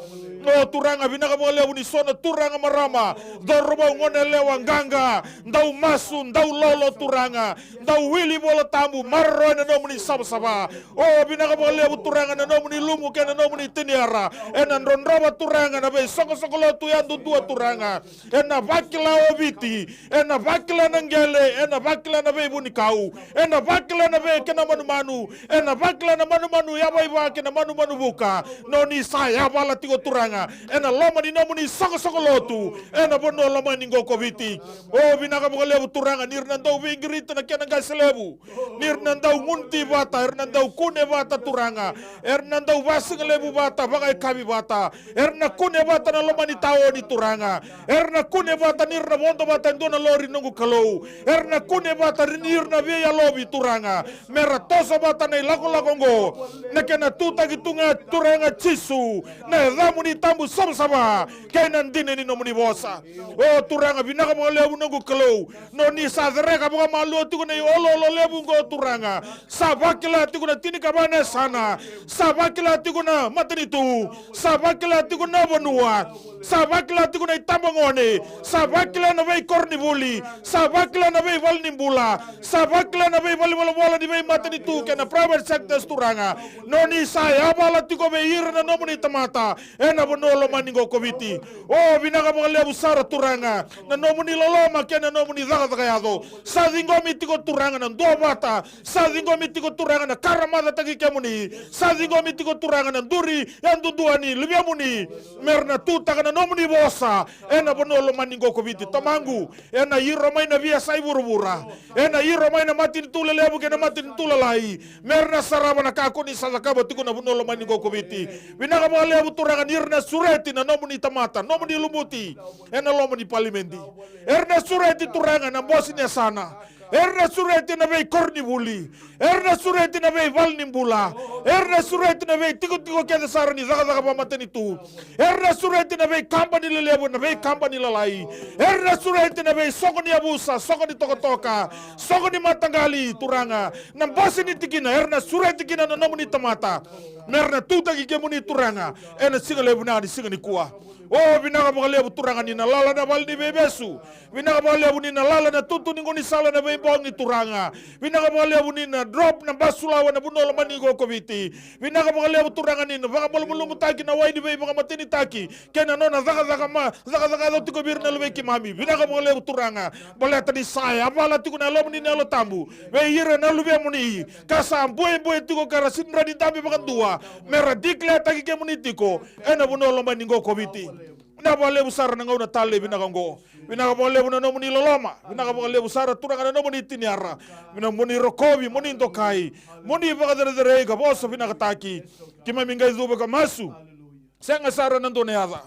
O Turaga, vinaka vakalevu ni so na turaga, marama, cauravou, gone yalewa, qaqa, dau masu, dau lolo Turaga, dau wili Vola Tabu, maroroya na nomuni savasava. O vinaka vakalevu Turaga na nomuni lumu kei na nomuni tiniara. Ena drodrova Turaga na veisoqosoqo lotu yadudua Turaga. Ena vakila o Viti, ena vakila na qele, ena vakila na veivunikau, ena vakila na vei kei na manumanu, ena vakila na manumanu yavaiva kei na manumanu vuka. Noni sa yavala tiko Turaga ena loma ni nomuni soqosoqo lotu ena vanua lomani qo ko Viti. O vinaka vakalevu Turaga, ni ra na dau veiqirita na kena qase levu, ni ra na dau gunuti vata, era na dau kune vata Turaga, era na dau vasigalevu vata, vakayakavi vata, era na kune vata na loma ni taoni Turaga, era na kune vata ni ra na vodo vata e dua na lori noqu Kalou, era na kune vata ni ra na veiyalovi Turaga, me ra toso vata na ilakolako oqo. Na kena tutaki tu ga Turaga Jisu, na yacamuni tabu savasava kei na dina ni nomuni vosa. O Turaga, vinaka vakalevu noqu Kalou, noni sa cereka vakamalua tiko na ioloolo levu oqo Turaga. Sa vakila tiko na tinikava na yasana, sa vakila tiko na matanitu, sa vakila tiko na vanua, sa vakila tiko na itabagone, sa vakila na veikoronivuli, sa vakila na veivalenibula, sa vakila na veivalevolavola ni veimatanitu kei na private sectors Turaga. Noni sa yavala tiko vei ira na nomuni tamata ena vanua lomani qo ko Viti. O vinaka vakalevu sara Turaga na nomuni loloma kei na nomuni cakacaka yaco. Sa ciqomi tiko Turaga na duavata, sa ciqomi tiko Turaga na ka ra macataki kemuni, sa ciqomi tiko Turaga na duri yadudua ni luvemuni, me ra na tutaka na nomuni vosa ena vanua lomani qo ko Viti. Tamaqu, ena iro mai na veiyasai vuravura, ena iro mai na matanitu lelevu kei na matanitu lalai, me ra na sarava na ka ko ni sa cakava tiko na vanua lomani qo ko Viti. Vinaka vakalevu Turaga ni ra na sureti na nomuni tamata, nomuni lumuti ena loma ni palimedi. Era na sureti Turaga na bose ni yasana, era na sureti na veikoronivuli, era na sureti na veivalenibula, era na sureti na veitikotiko kece sara ni cakacaka vakamatanitu, era na sureti na veikabani lelevu, na veikabani lalai, era na sureti na veisoko ni yavusa, soko ni tokatoka, soko ni mataqali Turaga. Na bose ni tikina era na sureti kina na nomuni tamata, me ra na tutaki kemuni Turaga ena siga levu vinaka ni siga nikua. O vinaka vakalevu Turaga ni na lala na vale ni veivesu. Vinaka vakalevu ni na lala na tutu ni gaunisala na veibogi Turaga. Vinaka vakalevu ni na drop na basulawa na vanua lomani qo ko Viti. Vinaka vakalevu Turaga ni na vakamalumalumutaki na wai ni veivakamatenitaki kei na nona cakacaka ma, cakacaka yaco tiko vei ira na luvei keimami. Vinaka vakalevu Turaga, baleta ni sa yavala tiko na Yalomuni na Yalo Tabu vei ira na luvemuni, ka sa buebue tiko ka ra sega ni dabe vakadua, me ra declare-taki kemuni tiko ena vanua lomani qo ko Viti. Vinaka vakalevu sara na gauna talei vinaka oqo. Vinaka vakalevu na nomuni loloma. Vinaka vakalevu sara Turaga na nomuni tiniara. Vinaka mo ni rokovi, mo ni dokai, mo ni vakacerecerei ka vosa vinakataki. Keimami qai cuva ka masu. Sega sara na dua na yaca.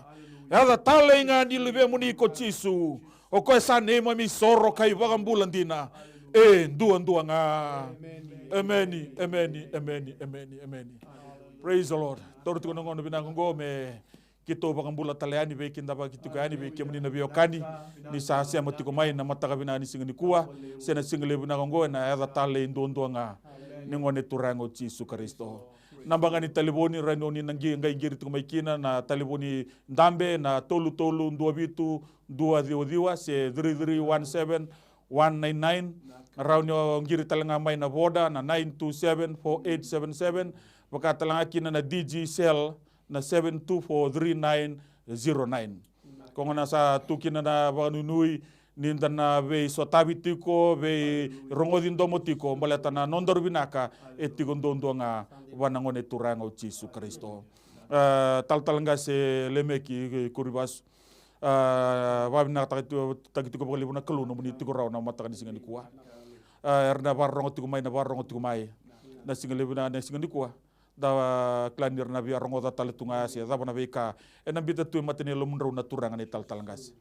Yaca talei ga ni luvemuni ko Jisu. O koya sa neimami isoro ka ivakabula dina e duadua ga. Emeni, emeni, emeni, emeni, emeni. Praise the Lord. Taura tiko na gauna vinaka oqo me keitou vakabula tale yani vei kidavaki tiko yani vei kemuni na veiwekani ni sa sema tiko mai na mataka vinaka ni siga nikua se na siga levu vinaka oqo, ena yaca tale e duadua ga ni Gone Turaga o Jisu Karisito. Naba ga ni talevoni, rawa ni o ni na qi-, qai qiri tiko mai kina, na talevoni dabe na tolu tolu dua vitu dua ciwa ciwa se three three one seven one nine nine. Rawa ni o qiri tale ga mai na Voda na nine two seven four eight seven seven, vaka tale ga kina na Digicel na seven two four three nine zero nine. Ko gona sa tu kina na vakanuinui ni da na veisotavi tiko, veirogoci domo tiko baleta na nodaru vinaka e tiko duadua ga vua na Gone Turaga o Jisu Karisito. A, talatala qase Lemeki Korivasu, a, vakavinakataki tiko vakalevu na Kalou nomuni tiko rawa na mataka ni siga nikua. A, era na vakarorogo tiko mai, na vakarorogo tiko mai na siga levu vinaka na siga nikua. Da kila ni ra na via rogoca tale tu ga se cava na veika ena biuta tu e mata ni yalomudrau na turaga na italatala qase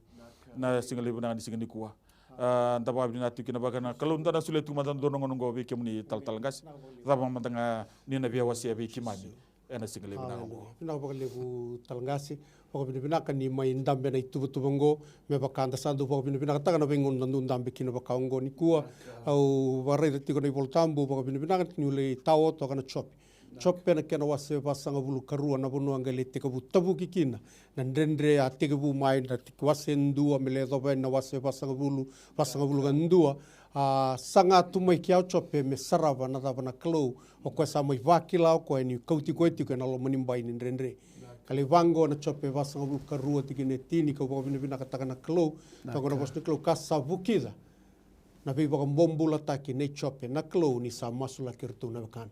na siga levu vinaka ni siga nikua. A, da vakavinavinaka tiko kina vaka na Kalou, da na solia tiko mada na dua na gauna oqo vei kemuni talatala qase. Cava mada ga ni na via wasea vei keimami ena siga levu vinaka oqo. Haleluya. Vinaka vakalevu tala qase. Vakavinavinaka ni mai dabe na ituvatuva oqo. Me vaka da sa dau vakavinavinakataka na veigauna da dau dabe kina vaka oqo nikua. Au vakaraica tiko na iVolatabu, vakavinavinaka niu lai tawa toka na Jope. Jope na kena wase vasagavulu karua, na vanua qai lai tekivu tavuki kina na dredre a tekivu mai na tiki wase dua me lai yacova yani na wase vasagavulu, vasagavulu ka dua. A, saga tu mai kea o Jope me sarava na cava na Kalou, o koya sa mai vakila o koya ni kauti koya tiko ena loma ni bai ni dredre. Ka lai vaqo na Jope vasagavulu karua tikina e tini, kau vakavinavinakataka na Kalou. Toka na vosa ni Kalou, ka sa vukica na veivakabobulataki nei Jope na Kalou ni sa masulaki iratou na wekana.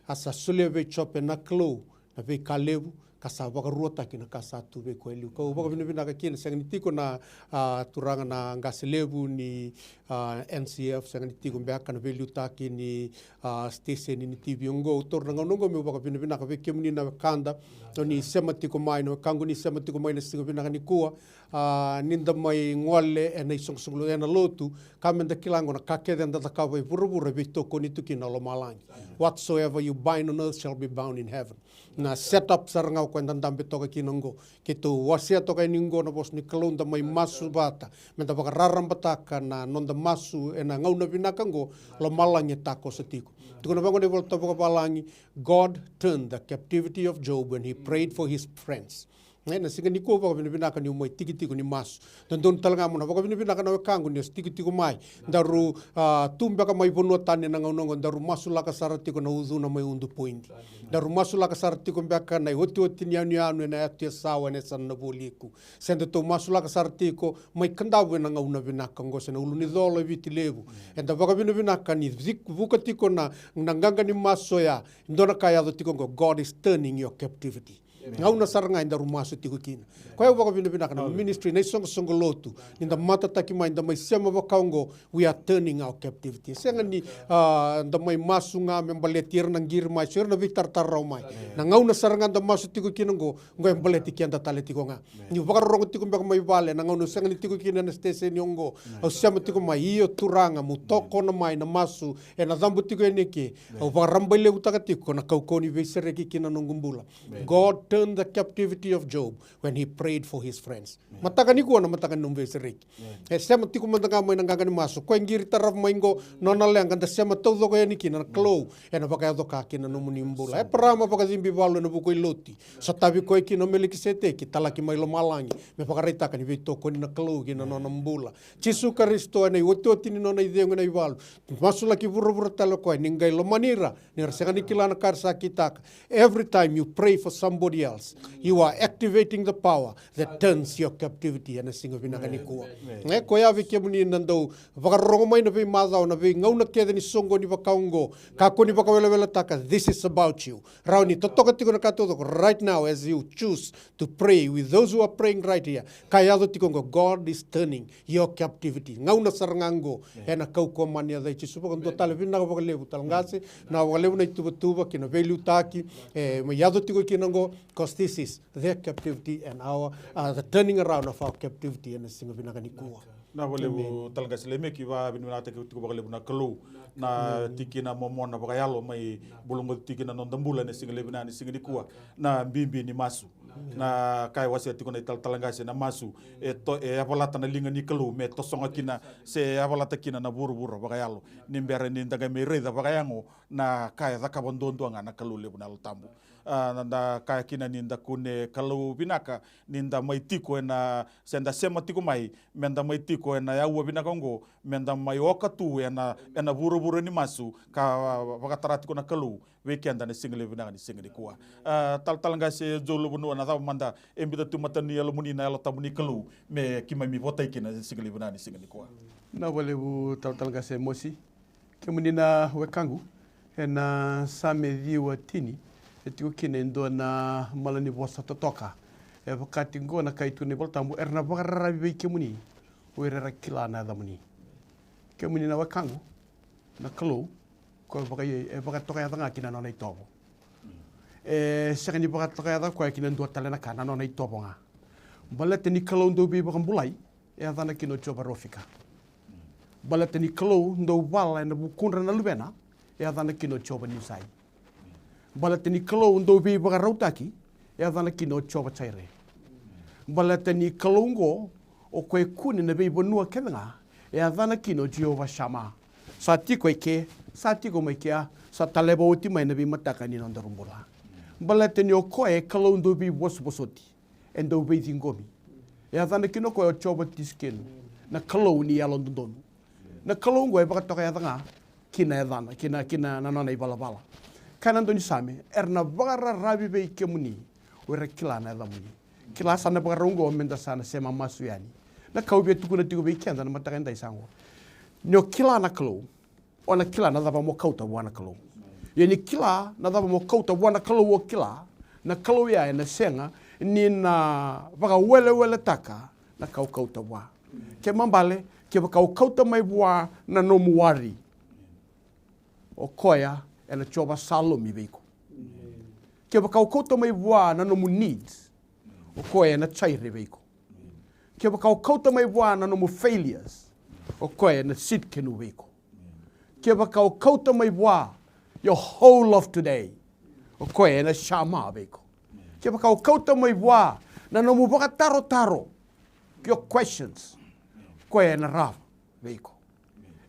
A sa solia vei Jope na Kalou na veika levu, ka sa vakaruataki na ka sa tu vei koya e liu. Kau vakavinavinaka kina, sega ni tiko na, a, turaga na qase levu ni, a, N C F, sega ni tiko beka na veiliutaki ni, a, station ni T V oqo. Au taura na gauna oqo meu vakavinavinaka vei kemuni na wekada, o ni sema tiko mai, na wekaqu ni sema tiko mai na siga vinaka nikua. A, ni da mai gole ena isoqosoqo lo-, ena lotu, ka me da kila oqo na ka kece eda cakava e vuravura e veitokoni tu kina o lomalagi. Whatsoever you bind on earth shall be bound in heaven. Na set up sara ga o koya eda dabe toka kina oqo. Keitou wasea toka yani oqo na vosa ni Kalou, da mai masu vata me da vakararabataka na noda masu ena gauna vinaka oqo, lomalagi e takoso tiko. Tukuna vaqo na iVolatabu Vakavalagi, God turned the captivity of Job when he prayed for his friends. E, na siga nikua vakavinavinaka niu mai tikitiki ni masu. Dodonu tale ga mo na vakavinavinaka na wekaqu ni o se tikitiki mai. Daru, a, tu beka mai vanua tani ena gauna oqo, daru masulaka sara tiko na ucuna mai Udupoidi. Daru masulaka sara tiko beka na iotioti ni yanuyanu ena yatu e Sawa ena yasana na Vualiku. Se datou masulaka sara tiko mai Kadavu ena gauna vinaka oqo, se na Ulunicolo e Viti Levu. Eda vakavinavinaka ni cik-, vuka tiko na, na qaqa ni masu oya. Dua na ka e yaco tiko oqo, God is turning your captivity. Gauna sara ga edaru masu tiko kina. Koya au vakavinavinaka na ministry, na isoqosoqo lotu, ni da matataki mai, da mai sema vaka oqo, we are turning our captivity. Sega ni, a, da mai masu ga me baleti ira na qiri mai, so ira na veitaratara rawa mai. Na gauna sara ga da masu tiko kina oqo, oqo e baleti keda tale tiko ga. Niu vakarorogo tiko beka mai vale, na gauna au sega ni tiko kina ena station oqo, au sema tiko mai, io Turaga, mo tokona mai na masu ena cabu tiko yani eke. Au vakarabailevutaka tiko na kaukauwa ni veisereki ki na noqu bula. God turned the captivity of Job when he prayed for his friends. Mataka nikua na mataka ni nomu veisereki. E sema tiko mada ga mai na qaqa ni masu. Koya e qiri tarava mai oqo, nona leqa, da sema taucoko yani kina, na Kalou ena vakayaco ka ki na nomuni bula. Eparama vakacibi valu ena vuku i Loti. Sotavi koya kina o Melikiseteki, talaki mai lomalagi, me vakaraitaka ni veitokoni na Kalou ki na nona bula. Jisu Karisito ena iotioti ni nona icegu ena ivalu, masulaki vuravura tale o koya, ni qai lomani ira ni ra sega ni kila na ka era sa kitaka. Every time you pray for somebody else, you are activating the power that turns your captivity. Ena siga vinaka nikua. E koya vei kemuni na dau vakarorogo mai na veimacawa, na veigauna kece ni soqoni vaka oqo, kakua ni vakaweleweletaka, this is about you. Rawa ni totoka tiko na ka taucoko right now as you choose to pray with those who are praying right here. Ka yaco tiko oqo, God is turning your captivity. Gauna sara ga oqo, ena kaukauwa mai na yaca i Jisu. Vakadua tale, vinaka vakalevu tale qase, na vakalevu na ituvatuva kei na veiliutaki e mai yaco tiko kina oqo. Because this is their captivity and our, uh, the turning around of our captivity ena siga vinaka nikua. Na vakalevu Talatala Qase Lemeki, vakavinavinakataki tiko vakalevu na Kalou na tikina momona vakayalo mai bula qo tiko na noda bula ena siga levu vinaka ni siga nikua. Na bibi ni masu. Na ka e wasea tiko na iTalatala Qase na masu e, to, e yavalata na liga ni Kalou me tosoga kina se e yavalata kina na vuravura vakayalo. Ni bera ni da qai mai raica vakayago na ka e cakava duadua ga na Kalou levu na Yalo Tabu. A, da kaya kina ni da kune Kalou vinaka ni da mai tiko ena, se da sema tiko mai me da mai tiko ena aua vinaka oqo, me da mai oka tu ena, ena vuravura ni masu ka vakatara tiko na Kalou vei keda na siga levu vinaka ni siga nikua. A, Talatala Qase Joe Lovonoa, na cava mada e biuta tu matani yalomuni na Yalo Tabu ni Kalou me keimami votai kina na siga levu vinaka ni siga nikua. Na vakalevu Talatala Qase Mosi. Kemuni na wekaqu, ena Same ciwa tini e tiko kina e dua na malanivosa totoka. E vaka tiko oqo na ka e tukuna na iVolatabu, era na vakararavi vei kemuni o ira era kila na yacamuni. Kemuni na wekaqu, na Kalou ko e vaka, e vakatokayaca ga ki na nona itovo. E sega ni vakatokayaca koya ki na dua tale na ka, na nona itovo ga. Baleta ni Kalou dau veivakabulai, e yacana kina o Jiova Rofika. Baleta ni Kalou dau vala ena vukudra na luvena, e yacana kina o Jiova Nisai. Baleta ni Kalou dau veivakarautaki, e yacana kina o Jiova Jaire. Baleta ni Kalou oqo o koya e kune na veivanua kece ga, e yacana kina o Jiova Sama. Sa tiko eke, sa tiko mai kea, sa taleva oti mai na veimataka ni nodaru bula. Baleta ni o koya e Kalou dau veivosovosoti, e dau veiciqomi. E yacana kina o koya o Jiova Tisikenu, na Kalou ni yalododonu. Na Kalou oqo e vakatokayaca ga ki na yacana, ki na, ki na, na nona ivalavala. Kaya na daunisame, era na vakararavi vei kemuni o ira kila na yacamuni. Kila sa na vakarau oqo me da sa na sema masu yani. Na ka au via tukuna tiko vei keda na mataka edai sa oqo. Ni o kila na Kalou, o na kila na cava mo kauta vua na Kalou. Ia ni kila na cava mo kauta vua na Kalou, o kila na Kalou ya ena sega ni na vakaweleweletaka na ka o kauta vua. Kena ibalebale, kevaka o kauta mai vua na nomu worry, o koya ena Jiova Salomi vei iko. Kevaka o kauta mai vua na nomu needs, o koya ena Jaire vei iko. Kevaka o kauta mai vua na nomu failures, o koya ena Tsidkenu vei iko. Kevaka o kauta mai vua your whole of today, o koya ena Shama vei iko. Kevaka o kauta mai vua na nomu vakatarotaro, your questions, o koya ena Rav vei iko.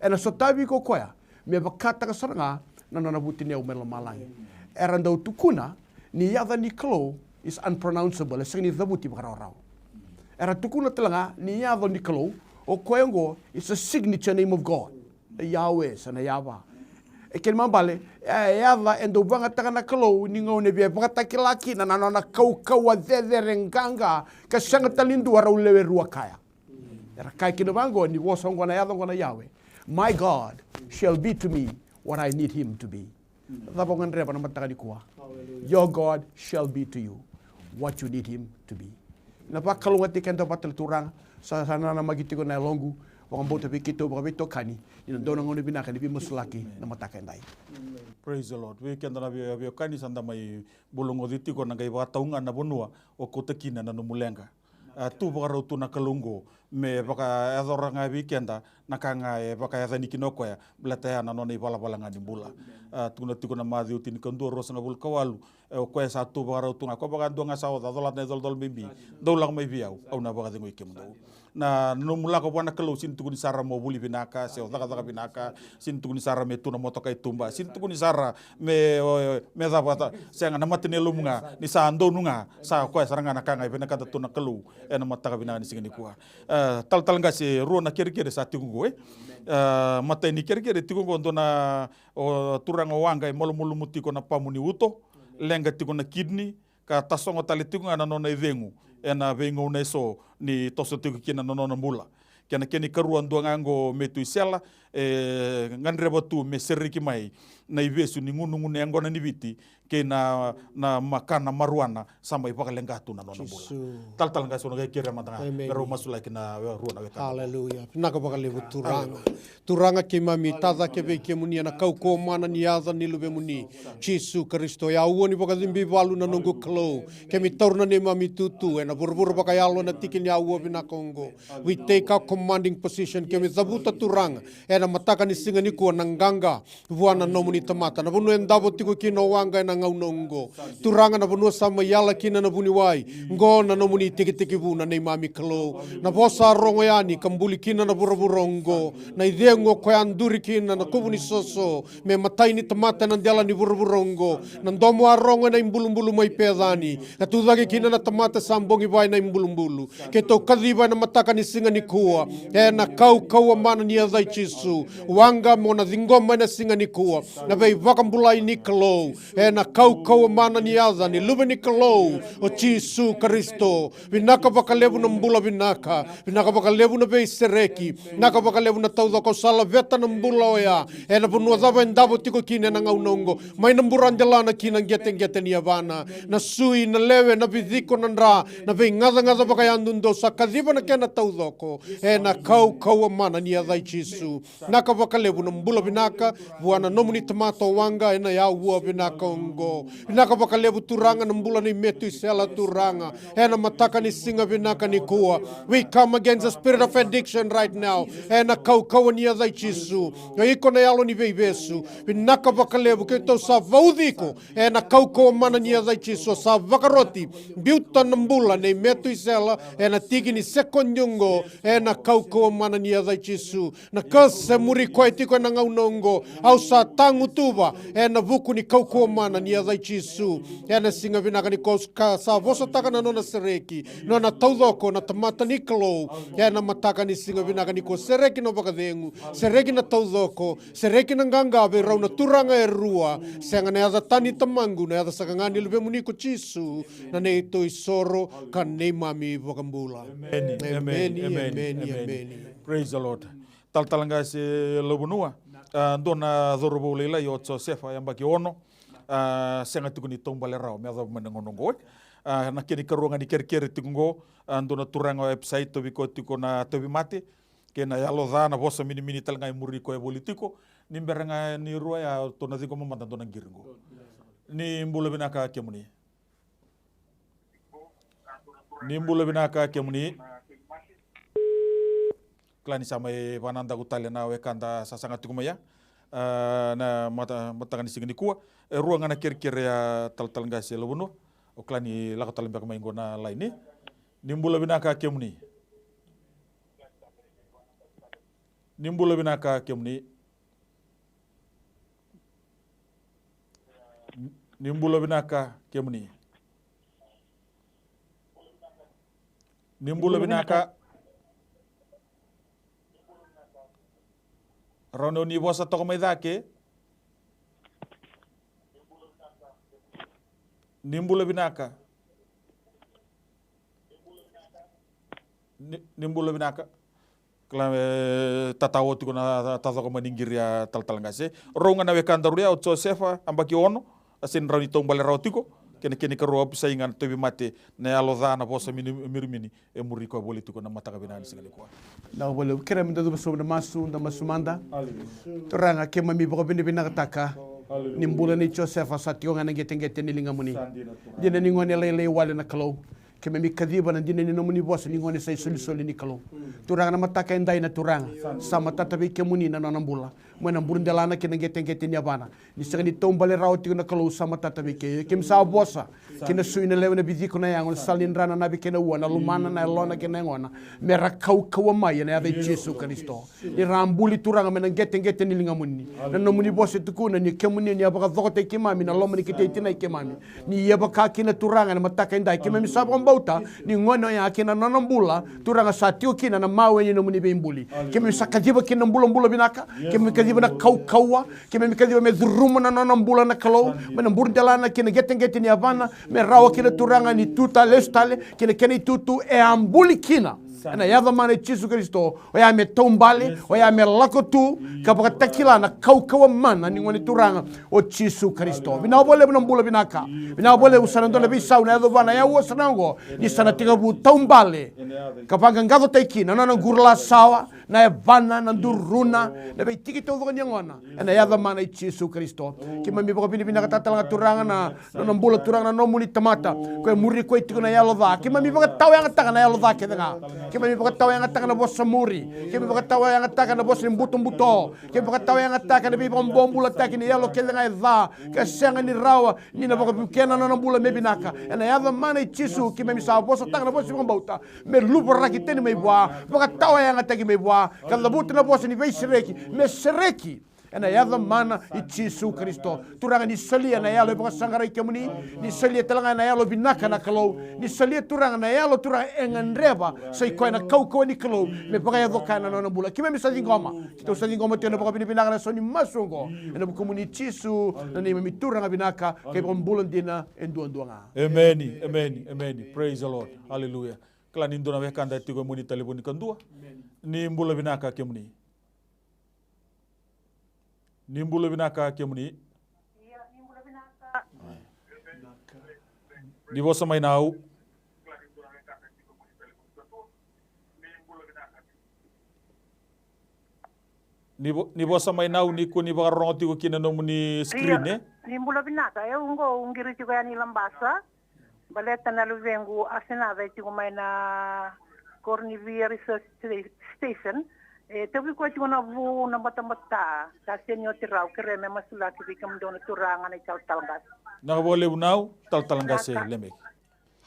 Ena sotavi iko o koya me vakataka sara ga na nona vutuniyau mai lomalagi. Era dau tukuna ni yaca ni Kalou is unpronounceable, e sega ni cavuti vakarawarawa. Era tukuna tale ga ni yaca ni Kalou, o koya oqo is a signature name of God. Na Yahweh se na Yava. E kena ibalebale, e yaca e dau vagataka na Kalou ni gauna e via vakatakila kina na nona kaukauwa cecere qaqa, ka sega tale ni dua rau lewe rua kaya. Era kaya kina vaqo ni vosa oqo, na yaca oqo na Yahweh. My God shall be to me what I need him to be. Cava o gadreva na mataka nikua? Your God shall be to you what you need him to be. Na vakalougatataki keda vata na Turaga, sa, sa nanamaki tiko na yaloqu, vakabauta vei keitou vakaveitokani, ni na dua na gauna vinaka ni veimasulaki na mataka edai. Praise the Lord. Vei keda na vei, veiwekani sa da mai bula goci tiko, na qai vakatau ga na vanua o kauta kina na nomu leqa. A, tu vakarau tu na Kalou oqo me vakayacora ga vei keda na ka ga e vakayacani kina o koya, baleta ya na nona ivalavala ga ni bula. A, tukuna tiko na Maciu tinikadua ruasagavulu ka walu, e, o koya sa tu vakarau tu ga, ko vakadua ga sa oca, colata na icolacola bibi, dou lako mai vei au, au na vakacegui kemudou. Na nomu lako vua na Kalou, sega ni tukuni sara mo vuli vinaka se o cakacaka vinaka, sega ni tukuni sara me tu na motoka i tuba, sega ni tukuni sara me, o, me cava, sega, na mata ni yalomu ga ni sa donu ga, sa koya sara ga na ka ga e vinakata tu na Kalou ena mataka vinaka ni siga nikua. E, Talatala Qase, rua na kerekere sa tiko oqo, e. E, matai ni kerekere tiko oqo, dua na, o, turaga o waqa e malumalumu tiko na pamu ni uto, leqa tiko na kidney, ka tasogo tale tiko ga na nona icegu ena veigauna eso ni toso tiko kina na nona bula. Kena, kena ikarua dua ga oqo, Metu Isela, e gadreva tu me sereki mai na ivesu ni gunugunu yaqona ni Viti kei na, na makana maruana sa mai vakaleqa tu na nona bula. Talatala qase, au na qai kerea mada ga me rau masulaki na rua na wekada. Aleluya. Vinaka vakalevu Turaga. Turaga, keimami tacake vei kemuni ena kaukauwa mana ni yaca ni Luvemuni Jisu Karisito. E aua ni vakacibi valu na noqu Kalou. Keimami taura na neimami itutu ena vuravura vakayalo ena tiki ni aua vinaka oqo. We take our commanding position. Keimami cavuta Turaga ena mataka ni siga nikua na qaqa vua na nomuni tamata, na vanua e davo tiko kina o waqa ena gauna oqo. Turaga, na vanua sa mai yala kina na vuniwai, qo na nomuni tekitekivu na neimami Kalou. Na vosa a rogo yani ka buli kina na vuravura oqo, na icegu o koya a duri kina na kuvu ni soso me matai ni tamata ena dela ni vuravura oqo, na domo a rogo ena ibulubulu mai Pecani, ka tucake kina na tamata sa bogi vua ena ibulubulu. Keitou kaciva ena mataka ni siga nikua ena kaukauwa mana ni yaca i Jisu. Waqa, mo na ciqoma ena siga nikua na veivakabulai ni Kalou ena kaukauwa mana ni yaca ni Luve ni Kalou o Jisu Karisito. Vinaka vakalevu na bula vinaka, vinaka vakalevu na veisereki, vinaka vakalevu na taucoko. Au sa laveta na bula oya ena vanua cava e davo tiko kina ena gauna oqo, mai na buradelana ki na qeteqete ni yavana, na sui, na lewe, na viciko, na dra, na veigacagaca vakayadudua, au sa kaciva na kena taucoko ena kaukauwa mana ni yaca i Jisu. Vinaka vakalevu na bula vinaka vua na nomuni tamata o waqa ena aua vinaka oqo. Vinaka vakalevu Turaga na bula nei Metu Isela Turaga ena mataka ni siga vinaka nikua. We come against the spirit of addiction right now ena kaukauwa ni yaca i Jisu. O iko na yalo ni veivesu. Vinaka vakalevu, keitou sa vauci iko ena kaukauwa mana ni yaca i Jisu. Sa vakaroti, biuta na bula nei Metu Isela ena tiki ni sekodi oqo ena kaukauwa mana ni yaca i Jisu. Na curse e muri koya tiko ena gauna oqo, au sa tagutuva ena vuku ni kaukauwa mana ni yaca i Jisu. Ena siga vinaka nikua au sa vosataka na nona sereki, nona taucoko na tamata ni Kalou. Ena mataka ni siga vinaka nikua, sereki na vakacegu, sereki na taucoko, sereki na qaqa vei rau na turaga e rua. Sega na yaca tani Tamaqu, na yaca saka ga ni Luvemuni ko Jisu, na neitou isoro ka neimami iVakabula. Emeni, emeni, emeni, emeni. Praise the Lord. Talatala qase Lauvanua, a, dua na cauravou lailai o Josefa, yabaki ono, a, sega tiko ni taubale rawa me yacova mai na gauna oqo. A, na kena ikarua ga ni kerekere tiko oqo, a, dua na turaga o Epsai, tauvi koya tiko na tauvimate kei na yalo ca, na vosa minimini tale ga e muri koya e voli tiko. Ni bera ga ni rua ya, tou na ciqoma mada dua na qiri oqo. Ni bula vinaka kemuni. Ni bula vinaka kemuni. Kila ni sa mai vakanadaku tale na wekada sa saga tiko mai ya, a, na mata, mataka ni siga nikua. E rua ga na kerekere ya, talatala qase Lauvanua. O kila ni lako tale beka mai qo na laini. Ni bula vinaka kemuni. Ni bula vinaka kemuni. Ni bula vinaka kemuni. Ni bula vinaka. Rawa ni o ni vosa toka mai cake. Ni bula vinaka. Ni, ni bula vinaka. Kila, e, tatao tiko na ta, tacoko mai ni qiri ya, talatala qase. Rau ga na wekadaru ya, o Josefa, yabaki ono, a sega ni rawa ni taubale rawa tiko. Kei na kena ikarua o Epsai ga na tauvimate, na yalo ca, na vosa mini, mirimini e muri koya voli tiko na mataka vinaka ni siga nikua. Na voli, kerea meda cuva sobu na masu, da masu mada. Aleluya. Turaga, keimami vakavinavinakataka. Aleluya. Ni bula nei Josefa sa tiko ga ena qeteqete ni ligamuni. Sa dina, Turaga. Dina ni gone lailai wale na Kalou. Keimami kaciva na dina ni nomuni vosa ni gone sa isolisoli ni Kalou. Turaga, na mataka edai na Turaga, sa matata vei kemuni na nona bula mai na burudelana kei na qeteqete ni yavana. Ni sega ni taubale rawa tiko na Kalou, sa matata vei kemuni. Keimami sa vosa ki na sui, na lewe, na viciko, na yago, na sala ni dra, na nave kei na ua, na lomana, na yalona kei na yagona, me ra kaukauwa mai ena yaca i Jisu Karisito. Ni ra buli, Turaga, mai na qeteqete ni ligamuni. Na nomuni vosa e tukuna ni kemuni ni a vakacokotaki keimami na loma ni kete i tina i keimami. Ni ia vaka kina, Turaga, ena mataka edai keimami sa vakabauta ni gone oya kei na nona bula, Turaga, sa tiko kina na mawe ni nomuni veibuli. Keimami sa kaciva kina na bulabula vinaka. Keimami kaciva na kaukauwa, keimami kaciva me curuma na nona bula na Kalou, mai na burudelana ki na qeteqete ni yavana, me rawa kina Turaga ni tu tale, lesu tale ki na kena itutu e a buli kina. Ena yaca mana i Jisu Karisito, oya me taubale, oya me lako tu ka vakatakila na kaukauwa mana ni Gone Turaga o Jisu Karisito. Vinaka vakalevu na bula vinaka. Vinaka vakalevu, sa na dua na veisau na yaco vua na aua sara ga oqo, ni sa na tekivu taubale ka vaqaqacotaki kina na nona qurulasawa, na yavana, na duruna, na veitiki taucoko ni yagona. Ena yaca mana i Jisu Karisito. Keimami vakavinavinakataka tale ga Turaga na, na nona bula Turaga na nomuni tamata. Ko e muri koya tiko na yalo ca. Keimami vakatawayagataka na yalo ca kece ga. Keimami vakatawayagataka na vosa muri. Keimami vakatawayagataka na vosa ni butobuto. Keimami vakatawayagataka na veivakabobulataki ni yalo kece ga e ca, ka sega ni rawa ni na vakavukea na nona bula me vinaka. Ena yaca mana i Jisu, keimami sa vosataka na vosa ni vakabauta me luvaraki tani mai vua, vakatawayagataki mai vua, ka cavuta na vosa ni veisereki me sereki. Ena yaca mana i Jisu Karisito. Turaga, ni solia na yalo e vakasaqarai kemuni, ni solia tale ga na yalo vinaka na Kalou, ni solia Turaga na yalo Turaga e gadreva, sa i koya na kaukauwa ni Kalou me vakayaco kaya na nona bula. Keimami sa ciqoma, keitou sa ciqoma tiko na vakavinavinaka na sau ni masu oqo, ena vukumuni Jisu na neimami Turaga vinaka kei vakabula dina e duadua ga. Emeni, emeni, emeni. Praise the Lord. Hallelujah. Kila ni dua na wekada e tiko e mua ni talevoni kadua. Ni bula vinaka kemuni. Ni bula vinaka kemuni. Ni vosa mai Nau. Ni, vo, ni vosa mai Nau, ni kua ni vakarorogo tiko kina nomuni screen, e? Ni bula vinaka, e, au qo au qiri tiko yani Labasa. Baleta na luvequ Asenaca e tiko mai na Kornivia Research Sta-, Station. E tauvi koya tiko na vu na batabata, ka sega ni oti rawa, kerea me masulaki vei kemudou na turaga na italatala qase. Vinaka vakalevu Nau, talatala qase Lemeki.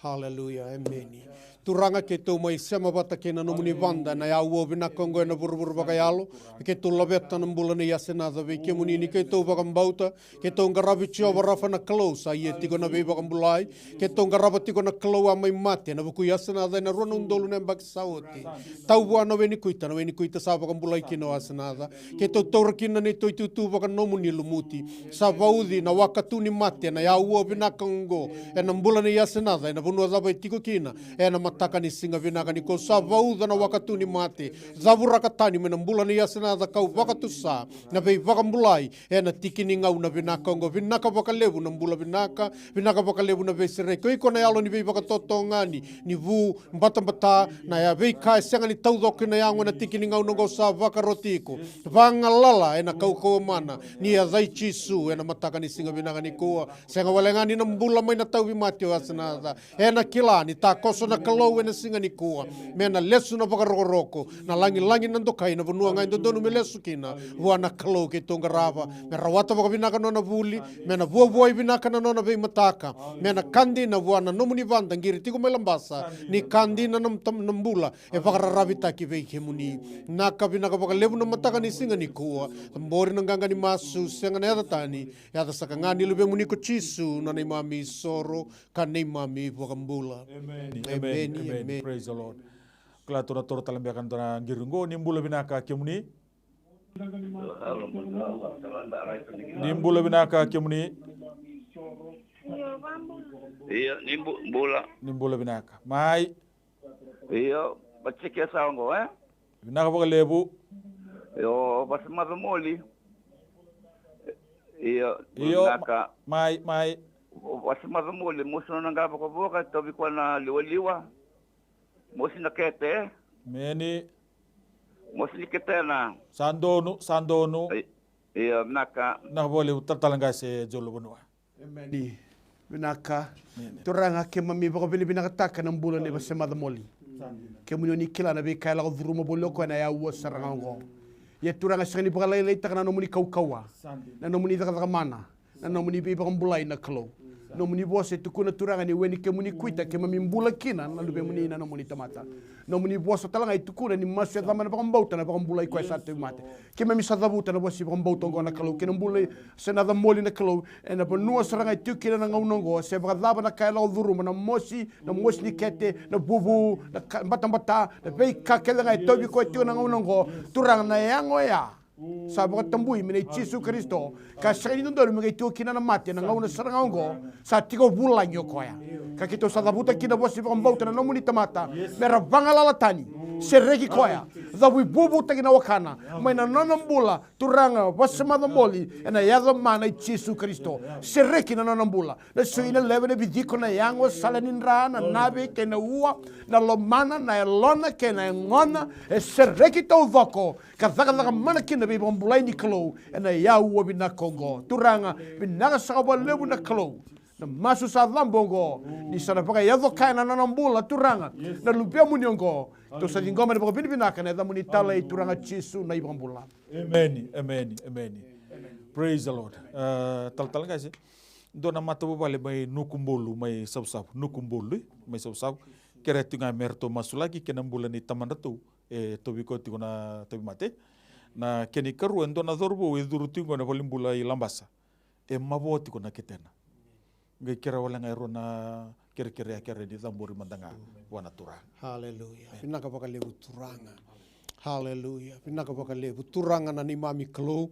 Haleluya, emeni. Turaga, keitou mai sema vata kei na nomuni vada na aua vinaka oqo ena vuravura vakayalo. Keitou laveta na bula nei Asenaca vei kemuni ni keitou vakabauta. Keitou qaravi Jiova Rafa na Kalou, sa ia tiko na veivakabulai. Keitou qarava tiko na Kalou a mai mate ena vuku i Asenaca ena rua na udolu na yabaki sa oti. Tau vua na we ni kuita, na we ni kuita sa vakabulai kina o Asenaca. Keitou taura kina na neitou itutu vakanomuni lumuti. Sa vauci na wakatu ni mate ena aua vinaka oqo ena bula nei Asenaca ena vanua cava e tiko kina. Ena mataka ni siga vinaka nikua sa vauca na wakatu ni mate. Cavuraka tani mai na bula nei Asenaca, kau vakatusa na veivakabulai ena tiki ni gauna vinaka oqo. Vinaka vakalevu na bula vinaka, vinaka vakalevu na veisereki. O iko na yalo ni veivakatotogani, ni vu, batabata, na ya veika e sega ni taucoko ina yago ena tiki ni gauna oqo sa vakaroti iko. Vagalala ena kaukauwa mana ni yaca i Jisu ena mataka ni siga vinaka nikua. Sega wale ga ni na bula mai na tauvimate o Asenaca. Ena kila ni takoso na Kalou ena siga nikua. Me na lesu na vakarokoroko, na lagilagi, na dokai, na vanua ga e dodonu me lesu kina. Vua na Kalou keitou qarava me rawata vakavinaka na nona vuli, me na vuavuai vinaka na nona veimataka, me na ka dina vua na nomuni vada qiri tiko mai Labasa, ni ka dina na, na bula e vakararavitaki vei kemuni. Vinaka, vinaka vakalevu na mataka ni siga nikua. Cabori na qaqa ni masu, sega na yaca tani, yaca saka ga ni luvemuni ko Jisu, na neimami isoro ka neimami ivakabula. Emeni, emeni, emeni. Praise the Lord. Kila, tou na toro tale beka na qiri qo. Ni bula vinaka kemuni. Ni bula vinaka kemuni. Io, ni bu-, bula. Ni bula vinaka. Mai. Io, vacike sa oqo, e? Vinaka vakalevu. Io, vase maca moli. Io, io, vinaka. Ma-, mai, mai. Vase maca moli, mosi nona qa vakavoka, tauvi koya na liwaliwa. Mosi na kete. Meni. Mosi ni ketena. Sa donu, sa donu. I-, io, vinaka. Vinaka vakalevu, talatala qase Jolo Vanua. Emeni. Vinaka. Emeni. Turaga, keimami vakavinavinakataka na bula nei vase maca moli. Kemuni oni kila na veika e lako curuma voli o koya na aua sara ga oqo. Ia Turaga, sega ni vakalailaitaka na nomuni kaukauwa, na nomuni cakacaka mana, na nomuni veivakabulai na Kalou. Nomuni vosa e tukuna Turaga ni we ni kemuni kuita keimami bula kina na luvemuni na nomuni tamata. Nomuni vosa tale ga e tukuna ni masu e cama na vakabauta na vakabulai koya sa tauvimate. Keimami sa cavuta na vosa ni vakabauta oqo na Kalou kei na bula i Asenaca moli na Kalou, ena vanua sara ga e tiko kina na gauna oqo, se vakacava na ka e lako curuma, na mosi, na mosi ni kete, na vuvu, na ka, batabata, na veika kece ga e tauvi koya tiko na gauna oqo. Turaga, na yago oya Sa vakatabui me nei Jisu Karisito, ka sega ni dodonu me qai tiko kina na mate ena gauna sara ga oqo. Sa tiko vulagi o koya. Ka keitou sa cavuta kina vosa ni vakabauta na nomuni tamata, me ra vagalala tani. Sereki koya. Cavuivuvutaki na wakana mai na nona bula. Turaga, vasemaca boli ena yaca mana i Jisu Karisito. Sereki na nona bula. Na sui na leve, na viciko, na yago, sala ni dra, na nave kei na ua, na lomana, na yalona kei na yagona, e sereki taucoko. Ka cakacaka mana kina veivakabulai ni Kalou ena yaua vinaka oqo. Turaga, vinaka saka vakalevu na Kalou. Na masu sa cabo oqo, ni sa na vakayaco kaya na nona bula, Turaga, na luvemuni oqo. Tou sa ciqoma na vakavinavinaka ena yacamuni talei, Turaga Jisu na iVakabula. Emeni, emeni, emeni. Praise the Lord. Uh, talatala qase, dua na matavuvale mai Nukubolu, mai Savusavu, Nukubolu, eh, mai Savusavu. Kere tiko ga me ratou masulaki kei na bula ni tamadratou, e tauvi koya tiko na tauvimate. Na kena ikarua, e dua na cauravou e curu tiko qo na valenibula i Labasa. E mavoa tiko na ketena. Qai kere wale ga e rua na kerekere, a kere ni cabori mada ga vua na Turaga. Haleluya. Vinaka vakalevu Turaga. Haleluya. Vinaka vakalevu Turaga na neimami Kalou.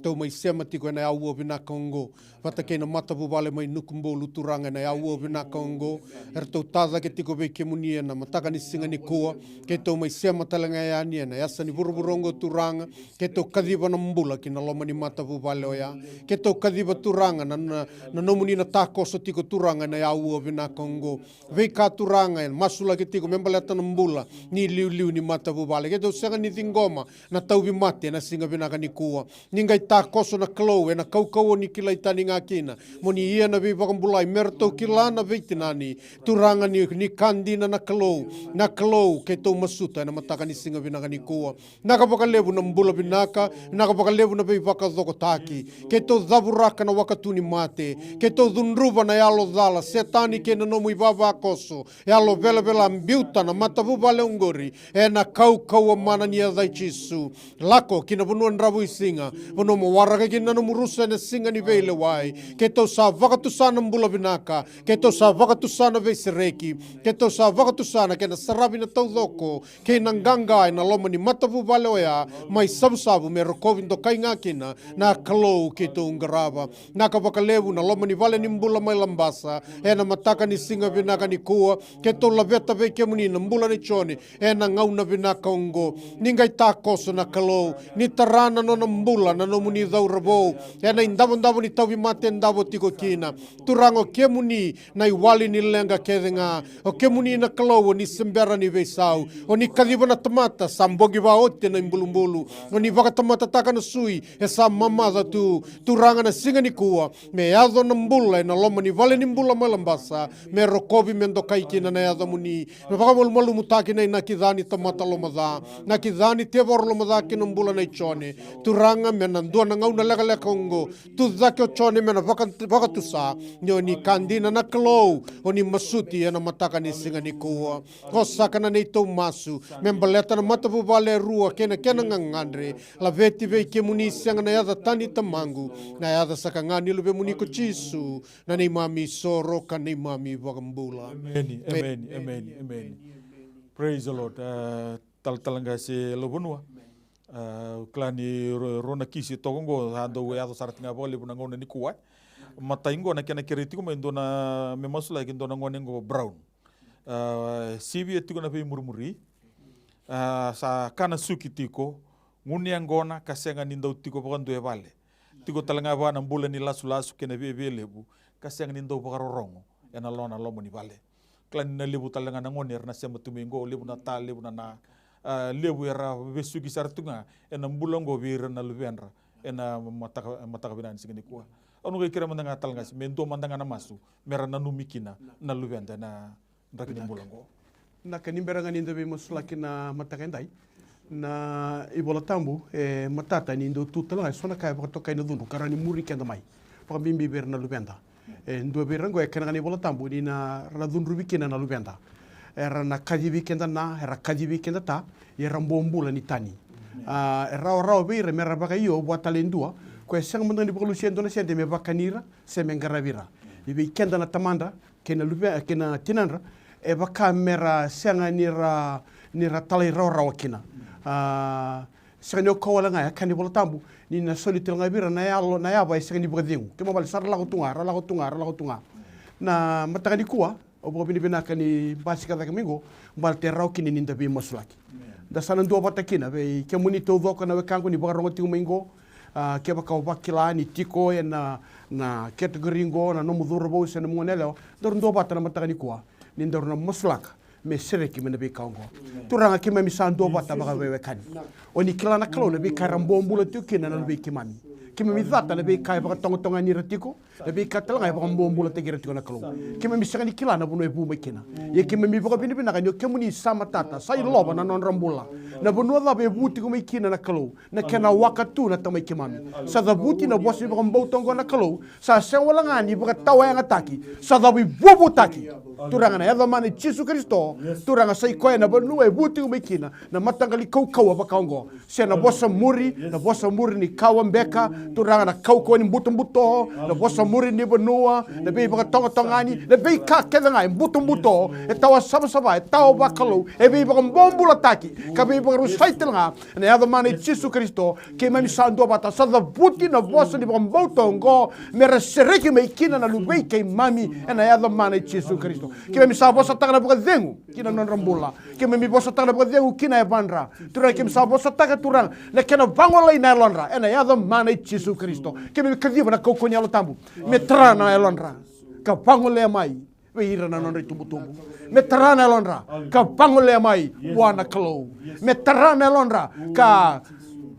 Tou mai sema tiko ena yaua vinaka oqo vata kei na matavuvale mai Nukubolu, Turaga, ena yaua vinaka oqo. Eratou tacake tiko vei kemuni ena mataka ni siga nikua. Keitou mai sema tale ga yani ena yasa ni vuravura oqo, Turaga. Keitou kaciva na bula ki na loma ni matavuvale oya. Keitou kaciva, Turaga, na, na, na nomuni na takoso tiko, Turaga, ena yaua vinaka oqo. Veika, Turaga, e masulaki tiko me baleta na bula ni iliuliu ni matavuvale. Keitou sega ni ciqoma na tauvimate ena siga vinaka nikua. Ni qai takoso, na Kalou, ena kaukauwa ni kilai tani ga kina mo ni ia na veivakabulai me ratou kila na veitinani. Turaga, ni, ni ka dina, na Kalou, na Kalou, keitou masuta ena mataka ni siga vinaka nikua. Vinaka vakalevu na bula vinaka, vinaka vakalevu na veivakacokotaki. Keitou cavuraka na wakatu ni mate. Keitou cudruva na yalo cala, Setani kei na nomu ivavakoso. Yalo velavela, biuta na matavuvale oqori ena kaukauwa mana ni yaca i Jisu. Lako ki na vanua dravuisiga, vanua mo waraka kina na nomu rusa ena siga ni veilewai. Keitou sa vakatusa na bula vinaka. Keitou sa vakatusa na veisereki. Keitou sa vakatusa na kena saravi na taucoko kei na qaqa ena loma ni matavuvale oya mai Savusavu, me rokovi dokai ga kina, na Kalou, keitou qarava. Vinaka vakalevu na loma ni vale ni bula mai Labasa ena mataka ni siga vinaka nikua. Keitou laveta vei kemuni na bula nei Jone ena gauna vinaka oqo. Ni qai takoso, na Kalou, ni tara na nona bula na nomuni cauravou ena idavodavo ni tauvimate e davo tiko kina. Turaga, o kemuni na iwali ni leqa kece ga. O kemuni, na Kalou, o ni se bera ni veisau. O ni kaciva na tamata sa bogi vakaoti ena ibulubulu. O ni vakatamatataka na sui e sa mamaca tu. Turaga, na siga nikua, me yaco na bula ena loma ni vale ni bula mai Labasa, me rokovi, me dokai kina na yacamuni. Me vakamalumalumutaki na inaki ca ni tamata lomaca, inaki ca ni tevoro lomaca ki na bula nei Jone. Turaga, me na dua na gauna lekaleka oqo, tucake o Jone me na vaka-, vakatusa ni o ni ka dina, na Kalou, o ni masuti ena mataka ni siga nikua. O saka na neitou masu me baleta na matavuvale e rua kei na kena gagadre. Laveti vei kemuni sega na yaca tani, Tamaqu, na yaca saka ga ni Luvemuni ko Jisu, na neimami isoro ka neimami iVakabula. Emeni, emeni, emeni, emeni. Praise the Lord. Uh, talatala qase Lauvanua. Uh, kila ni ro-, rua na kisi toka oqo, sa dau yaco sara tiko ga vakalevu na gauna nikua. Matai oqo na kena kerei tiko mai dua na, me masulaki, dua na gone oqo Brown. Uh, sivia tiko na veimurimuri. Uh, sa kana suki tiko, gunu yaqona ka sega ni dau tiko vakadua e vale. Tiko tale ga vua na bula ni lasulasu kei na viavialevu, ka sega ni dau vakarorogo ena loma, na loma ni vale. Kila ni na levu tale ga na gone era na sema tu mai oqo, levu na ta, levu na na, ah, levu era vesuki sara tu ga ena bula oqo vei ira na luvedra ena mataka, mataka vinaka ni siga nikua. Au na qai kerea mada ga, talatala qase, me dua mada ga na masu me ra nanumi kina na luveda ena draki ni bula oqo. Vinaka, ni bera ga ni da veimasulaki na mataka edai, na iVola Tabu e matata ni dau tu tale ga eso na ka e vakatokai na cudru ka rawa ni muri keda mai, vakabibi vei ira na luveda. E dua vei ira oqo, e kena ga na iVola Tabu ni na, ra na cudruvi kina na luveda. Era na kacivi keda na, era kacivi keda ta, ia era bobula ni tani. A, e rawarawa vei ira me ra vakaio vua tale e dua ko e sega mada ga ni vakalusia e dua na sede me vakani ira se me qaravi ira. Ni vei keda na tamada kei na luve-, kei na tinadra, e vaka me ra sega ni ra, ni ra talairawarawa kina. A, Sega ni o koya wale ga e kaya na iVola Tabu ni na soli tale ga vei ira na yalo, na yava e sega ni vakacegu. Kena ibalebale sa ra lako tu ga, ra lako tu ga, ra lako tu ga. Na mataka nikua au vakavinavinaka ni basika cake mai qo, baleta e rawa kina ni da veimasulaki. Da sa na duavata kina. Vei kemuni taucoko na wekaqu ni vakarorogo tiko mai qo, a, kevaka o vakila ni tiko ena, na category qo na nomu cauravou se na nomu goneyalewa, daru duavata na mataka nikua ni daru na masulaka me sereki mai na veika oqo. Turaga, keimami sa duavata vakaveiwekani. O ni kila na Kalou na veika era bobula tiko kina na luvei keimami. Keimami cata na veika e vakatogatoga ni ira tiko, na veika tale ga e vakabobulataki ira tiko na Kalou. Keimami sega ni kila na vanua e vu mai kina. Ia keimami vakavinavinaka ni o kemuni sa matata, sa ilova na nodra bula. Na vanua cava e vu tiko mai kina na Kalou, na kena waka tu na Tamai keimami. Sa cavuti na vosa ni vakabauta oqo na Kalou, sa sega wale ga ni vakatawayagataki, sa cavuivuvutaki. Turaga, na yaca mana i Jisu Karisito, Turaga, sa i koya na vanua e vu tiko mai kina na mataqali kaukauwa vaka oqo, se na vosa muri, na vosa muri ni kawa beka, Turaga, na kaukauwa ni butobuto, na vosa muri ni vanua, na veivakatogatogani, na veika kece ga e butobuto, e tawa savasava, e tawa vakalou, e veivakabobulataki ka veivakarusai tale ga. Ena yaca mana i Jisu Karisito, keimami sa duavata, sa cavuti na vosa ni vakabauta oqo me ra sereki mai kina na luvei keimami, ena yaca mana i Jisu Karisito. Keimami sa vosataka na vakacegu ki na nodra bula. Keimami vosataka na vakacegu ki na yavadra. Turaga, keimami sa vosataka, Turaga, na kena vagolei na yalodra ena yaca mana i Jisu Karisito. Keimami kaciva na kaukauwa ni Yalo Tabu me tara na yalodra ka vagolea mai vei ira na nodra itubutubu. Me tara na yalodra ka vagolea mai vua na Kalou. Me tara na yalodra ka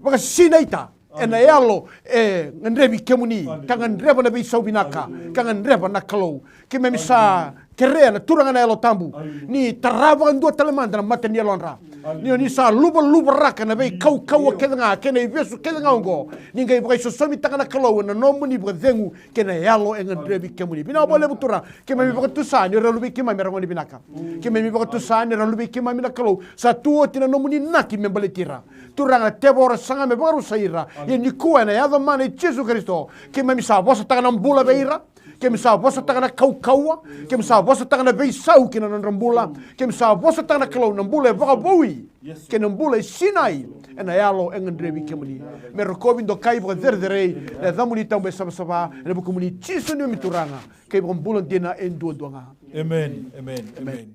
vakasinaita ena yalo e gadrevi kemuni, ka gadreva na veisau vinaka, ka gadreva na Kalou. Keimami sa kerea na Turaga na Yalo Tabu ni tara vakadua tale mada na mata ni yalodra. Ni o ni sa luvaluvaraka na veikaukauwa kece ga kei na ivesu kece ga oqo, ni qai vakaisosomitaka na Kalou ena nomuni vakacegu kei na yalo e gadrevi kemuni. Vinaka vakalevu Turaga, keimami vakatusa ni o ira na luvei keimami era gone vinaka. Keimami vakatusa ni o ira na luvei keimami na Kalou, sa tu oti na nomuni inaki me baleti ira. Turaga, na tevoro saga me vakarusai ira. Ia nikua ena yaca mana i Jisu Karisito, keimami sa vosataka na bula vei ira. Keimami sa vosataka na kaukauwa. Keimami sa vosataka na veisau ki na nodra bula. Keimami sa vosataka na Kalou na bula e vakavoui kei na bula e sinai ena yalo e gadrevi kemuni. Me rokovi, dokai, vakacerecerei na yacamuni tabu e savasava, ena vukumuni Jisu neimami Turaga kei Vakabula dina e duadua ga. Amen, amen, amen.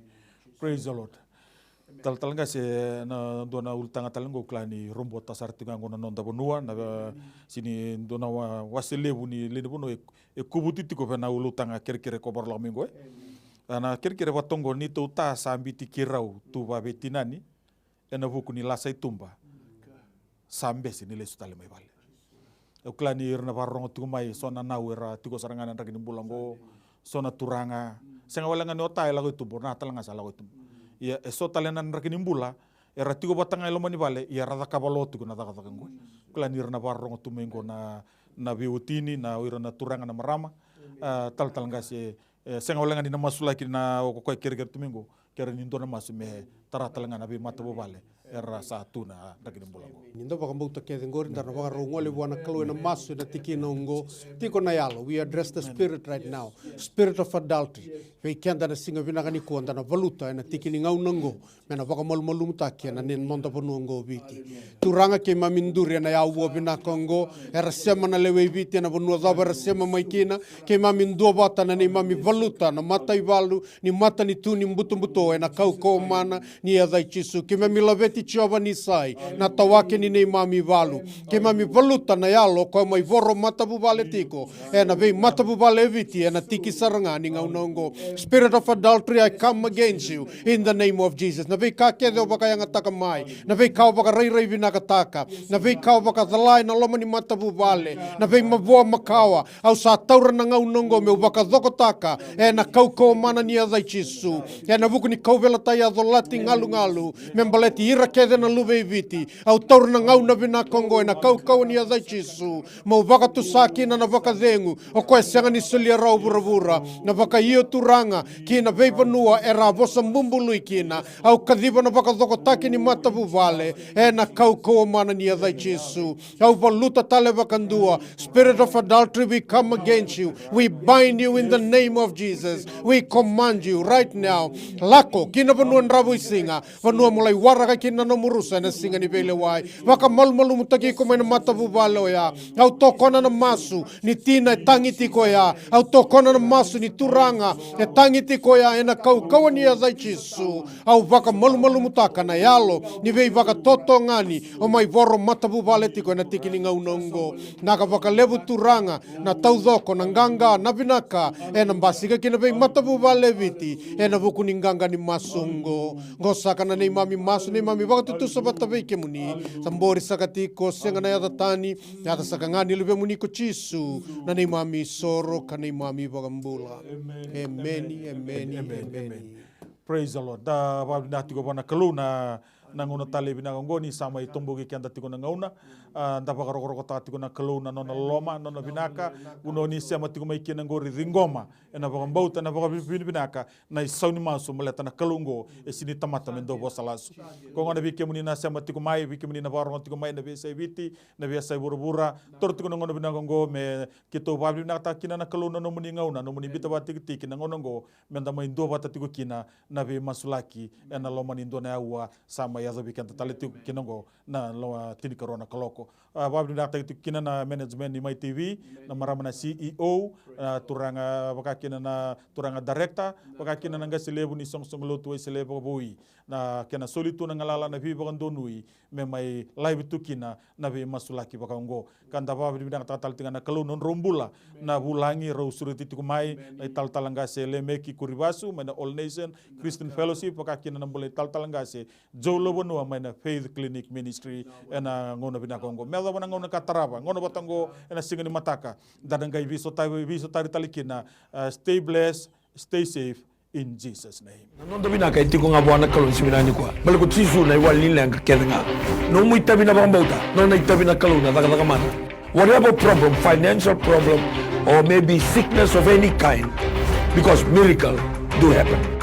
Praise the Lord. Talatala qase, na dua na ulutaga tale qo, au kila ni robota sara tiko ga qo na noda vanua, na, sega ni dua na wa-, wase levu ni lewe ni vanua e, e kovuti tiko vei na ulutaga kerekere ko vakarau lako mai qo, e. A, na kerekere vata oqo: Neitou ta sa biuti keirau tu vaveitinani ena vuku ni lasa i tuba, sa bese ni lesu tale mai vale. Au kila ni ira na vakarorogo tiko mai, so na nau era tiko sara ga ena draki ni bula oqo, so na turaga. Sega wale ga ni o ta e lako i tuba, o na tale ga sa lako i tuba. Ia e so tale na draki ni bula era tiko vata ga e loma ni vale, ia era cakava lo tiko na cakacaka oqo. Au kila ni ira na vakarorogo tu mai oqo, na, na veiwatini, na, o ira na turaga, na marama, a, talatala qase, e sega wale ga ni na masulaki na o koya kerekere tu mai qo, kerea ni dua na masu me tara tale ga na veimatavuvale era sa tu na draki ni bula oqo. Ni da vakabauta kece qori, da na vakarau gole vua na Kalou ena masu ena tikina oqo. Tiko na yalo, we address the spirit right now. Spirit of adultery. Vei keda na siga vinaka nikua, da na valuta ena tiki ni gauna oqo me na vakamalumalumutaki ena ni noda vanua oqo o Viti. Turaga, keimami duri ena yavu vinaka oqo, era sema na lewe i Viti ena vanua cava era sema mai kina. Keimami duavata na neimami valuta na mataivalu ni matanitu ni butobuto ena kaukauwa mana ni yaca i Jisu. Keimami laveti Jiova Nisai, na tawake ni neimami valu. Keimami valuta na yalo koya mai voro matavuvale tiko ena veimatavuvale e Viti ena tiki sara ga ni gauna oqo. Spirit of adultery, I come against you in the name of Jesus. Na veika kece o vakayagataka mai, na veika o vakarairai vinakataka, na veika o vakacala ena loma ni matavuvale, na veimavoa makawa, au sa taura na gauna oqo meu vakacokotaka ena kaukauwa mana ni yaca i Jisu. Ena vuku ni kauveilatai yaco lati galugalu me baleti ira kece na luve i Viti, au taura na gauna vinaka oqo ena kaukauwa ni yaca i Jisu. Meu vakatusa kina na vakacegu, o koya e sega ni solia rawa vuravura, na vakaio, Turaga, ki na veivanua era a vosa bubului kina. Au kaciva na vakacokotaki ni matavuvale ena kaukauwa mana ni yaca i Jisu. Au valuta tale vakadua. Spirit of adultery, we come against you. We bind you in the name of Jesus. We command you right now. Lako ki na vanua dravuisiga, vanua mo lai waraka kina na nomu rusa ena siga ni veilewai. Vakamalumalumutaki iko mai na matavuvale oya. Au tokona na masu ni tina e tagi tiko oya. Au tokona na masu ni turaga e tagi tiko oya ena kaukauwa ni yaca i Jisu. Au vakamalumalumutaka na yalo ni veivakatotogani o mai voro matavuvale tiko ena tiki ni gauna oqo. Naka vakalevu Turaga, na taucoko, na qaqa, na vinaka ena basika kina vei matavuvale e Viti ena vuku ni qaqa ni masu oqo. Qo saka na neimami masu, neimami vakatutusa vata vei kemuni. Sa bori saka tiko, sega na yaca tani, yaca saka ga ni Luvemuni ko Jisu, na neimami soro ka neimami vakabula. Emeni, emeni, emeni. Praise the Lord. Da vakavinavinaka tiko vua na Kalou na, na gauna tale vinaka oqo ni sa mai toboki keda tiko na gauna. A, da vakarokorokotaka tiko na Kalou na nona loloma, nona vinaka. Vanua ni sema tiko mai kina oqori, ciqoma ena vakabauta, ena vakavinavinaka na isau ni masu baleta na Kalou oqo e sega ni tamata me dau vosa lasu. Ko gona vei kemuni na sema tiko mai, vei kemuni na vakarogo tiko mai na veiyasai Viti, na veiyasai vuravura, toro tiko na gauna vinaka oqo me keitou vakavinavinakataka kina na Kalou na nomuni gauna, nomuni biuta vakatikitiki na gauna oqo, me da mai duavata tiko kina na veimasulaki ena loma ni dua na aua sa mai yacovi keda tale tiko kina oqo na lo-, tinikarua na kaloko. A, vakavinavinakataki tiko kina na management ni Mai T V, na marama na C E O, a, turaga, vaka kina na turaga director, vaka kina na qase levu ni soqosoqo lotu Wesele vakavoui, na kena soli tu na galala, na veivakadonui me mai live tu kina na veimasulaki vaka oqo. Ka da vakavinavinakataka tale tiko ga na Kalou na nodrau bula na vulagi, rau sureti tiko mai na italatala qase Lemeki Kurivasu mai na All Nation Christian Fellowship, vaka kina na bula italatala qase Joe Lauvanua mai na Faith Clinic Ministry ena gauna vinaka oqo. Me yacova na gauna ka tarava, gauna vata oqo ena siga ni mataka, da na qai veisotari, veisotari tale kina. Uh, stay blessed, stay safe in Jesus' name. Na noda vinaka e tiko ga vua na Kalou ni siga vinaka nikua. Baleta ko Jisu na iwali ni leqa kece ga. Nomu itavi na vakabauta, nona itavi na Kalou na cakacaka mana. Whatever problem, financial problem, or maybe sickness of any kind, because miracle do happen.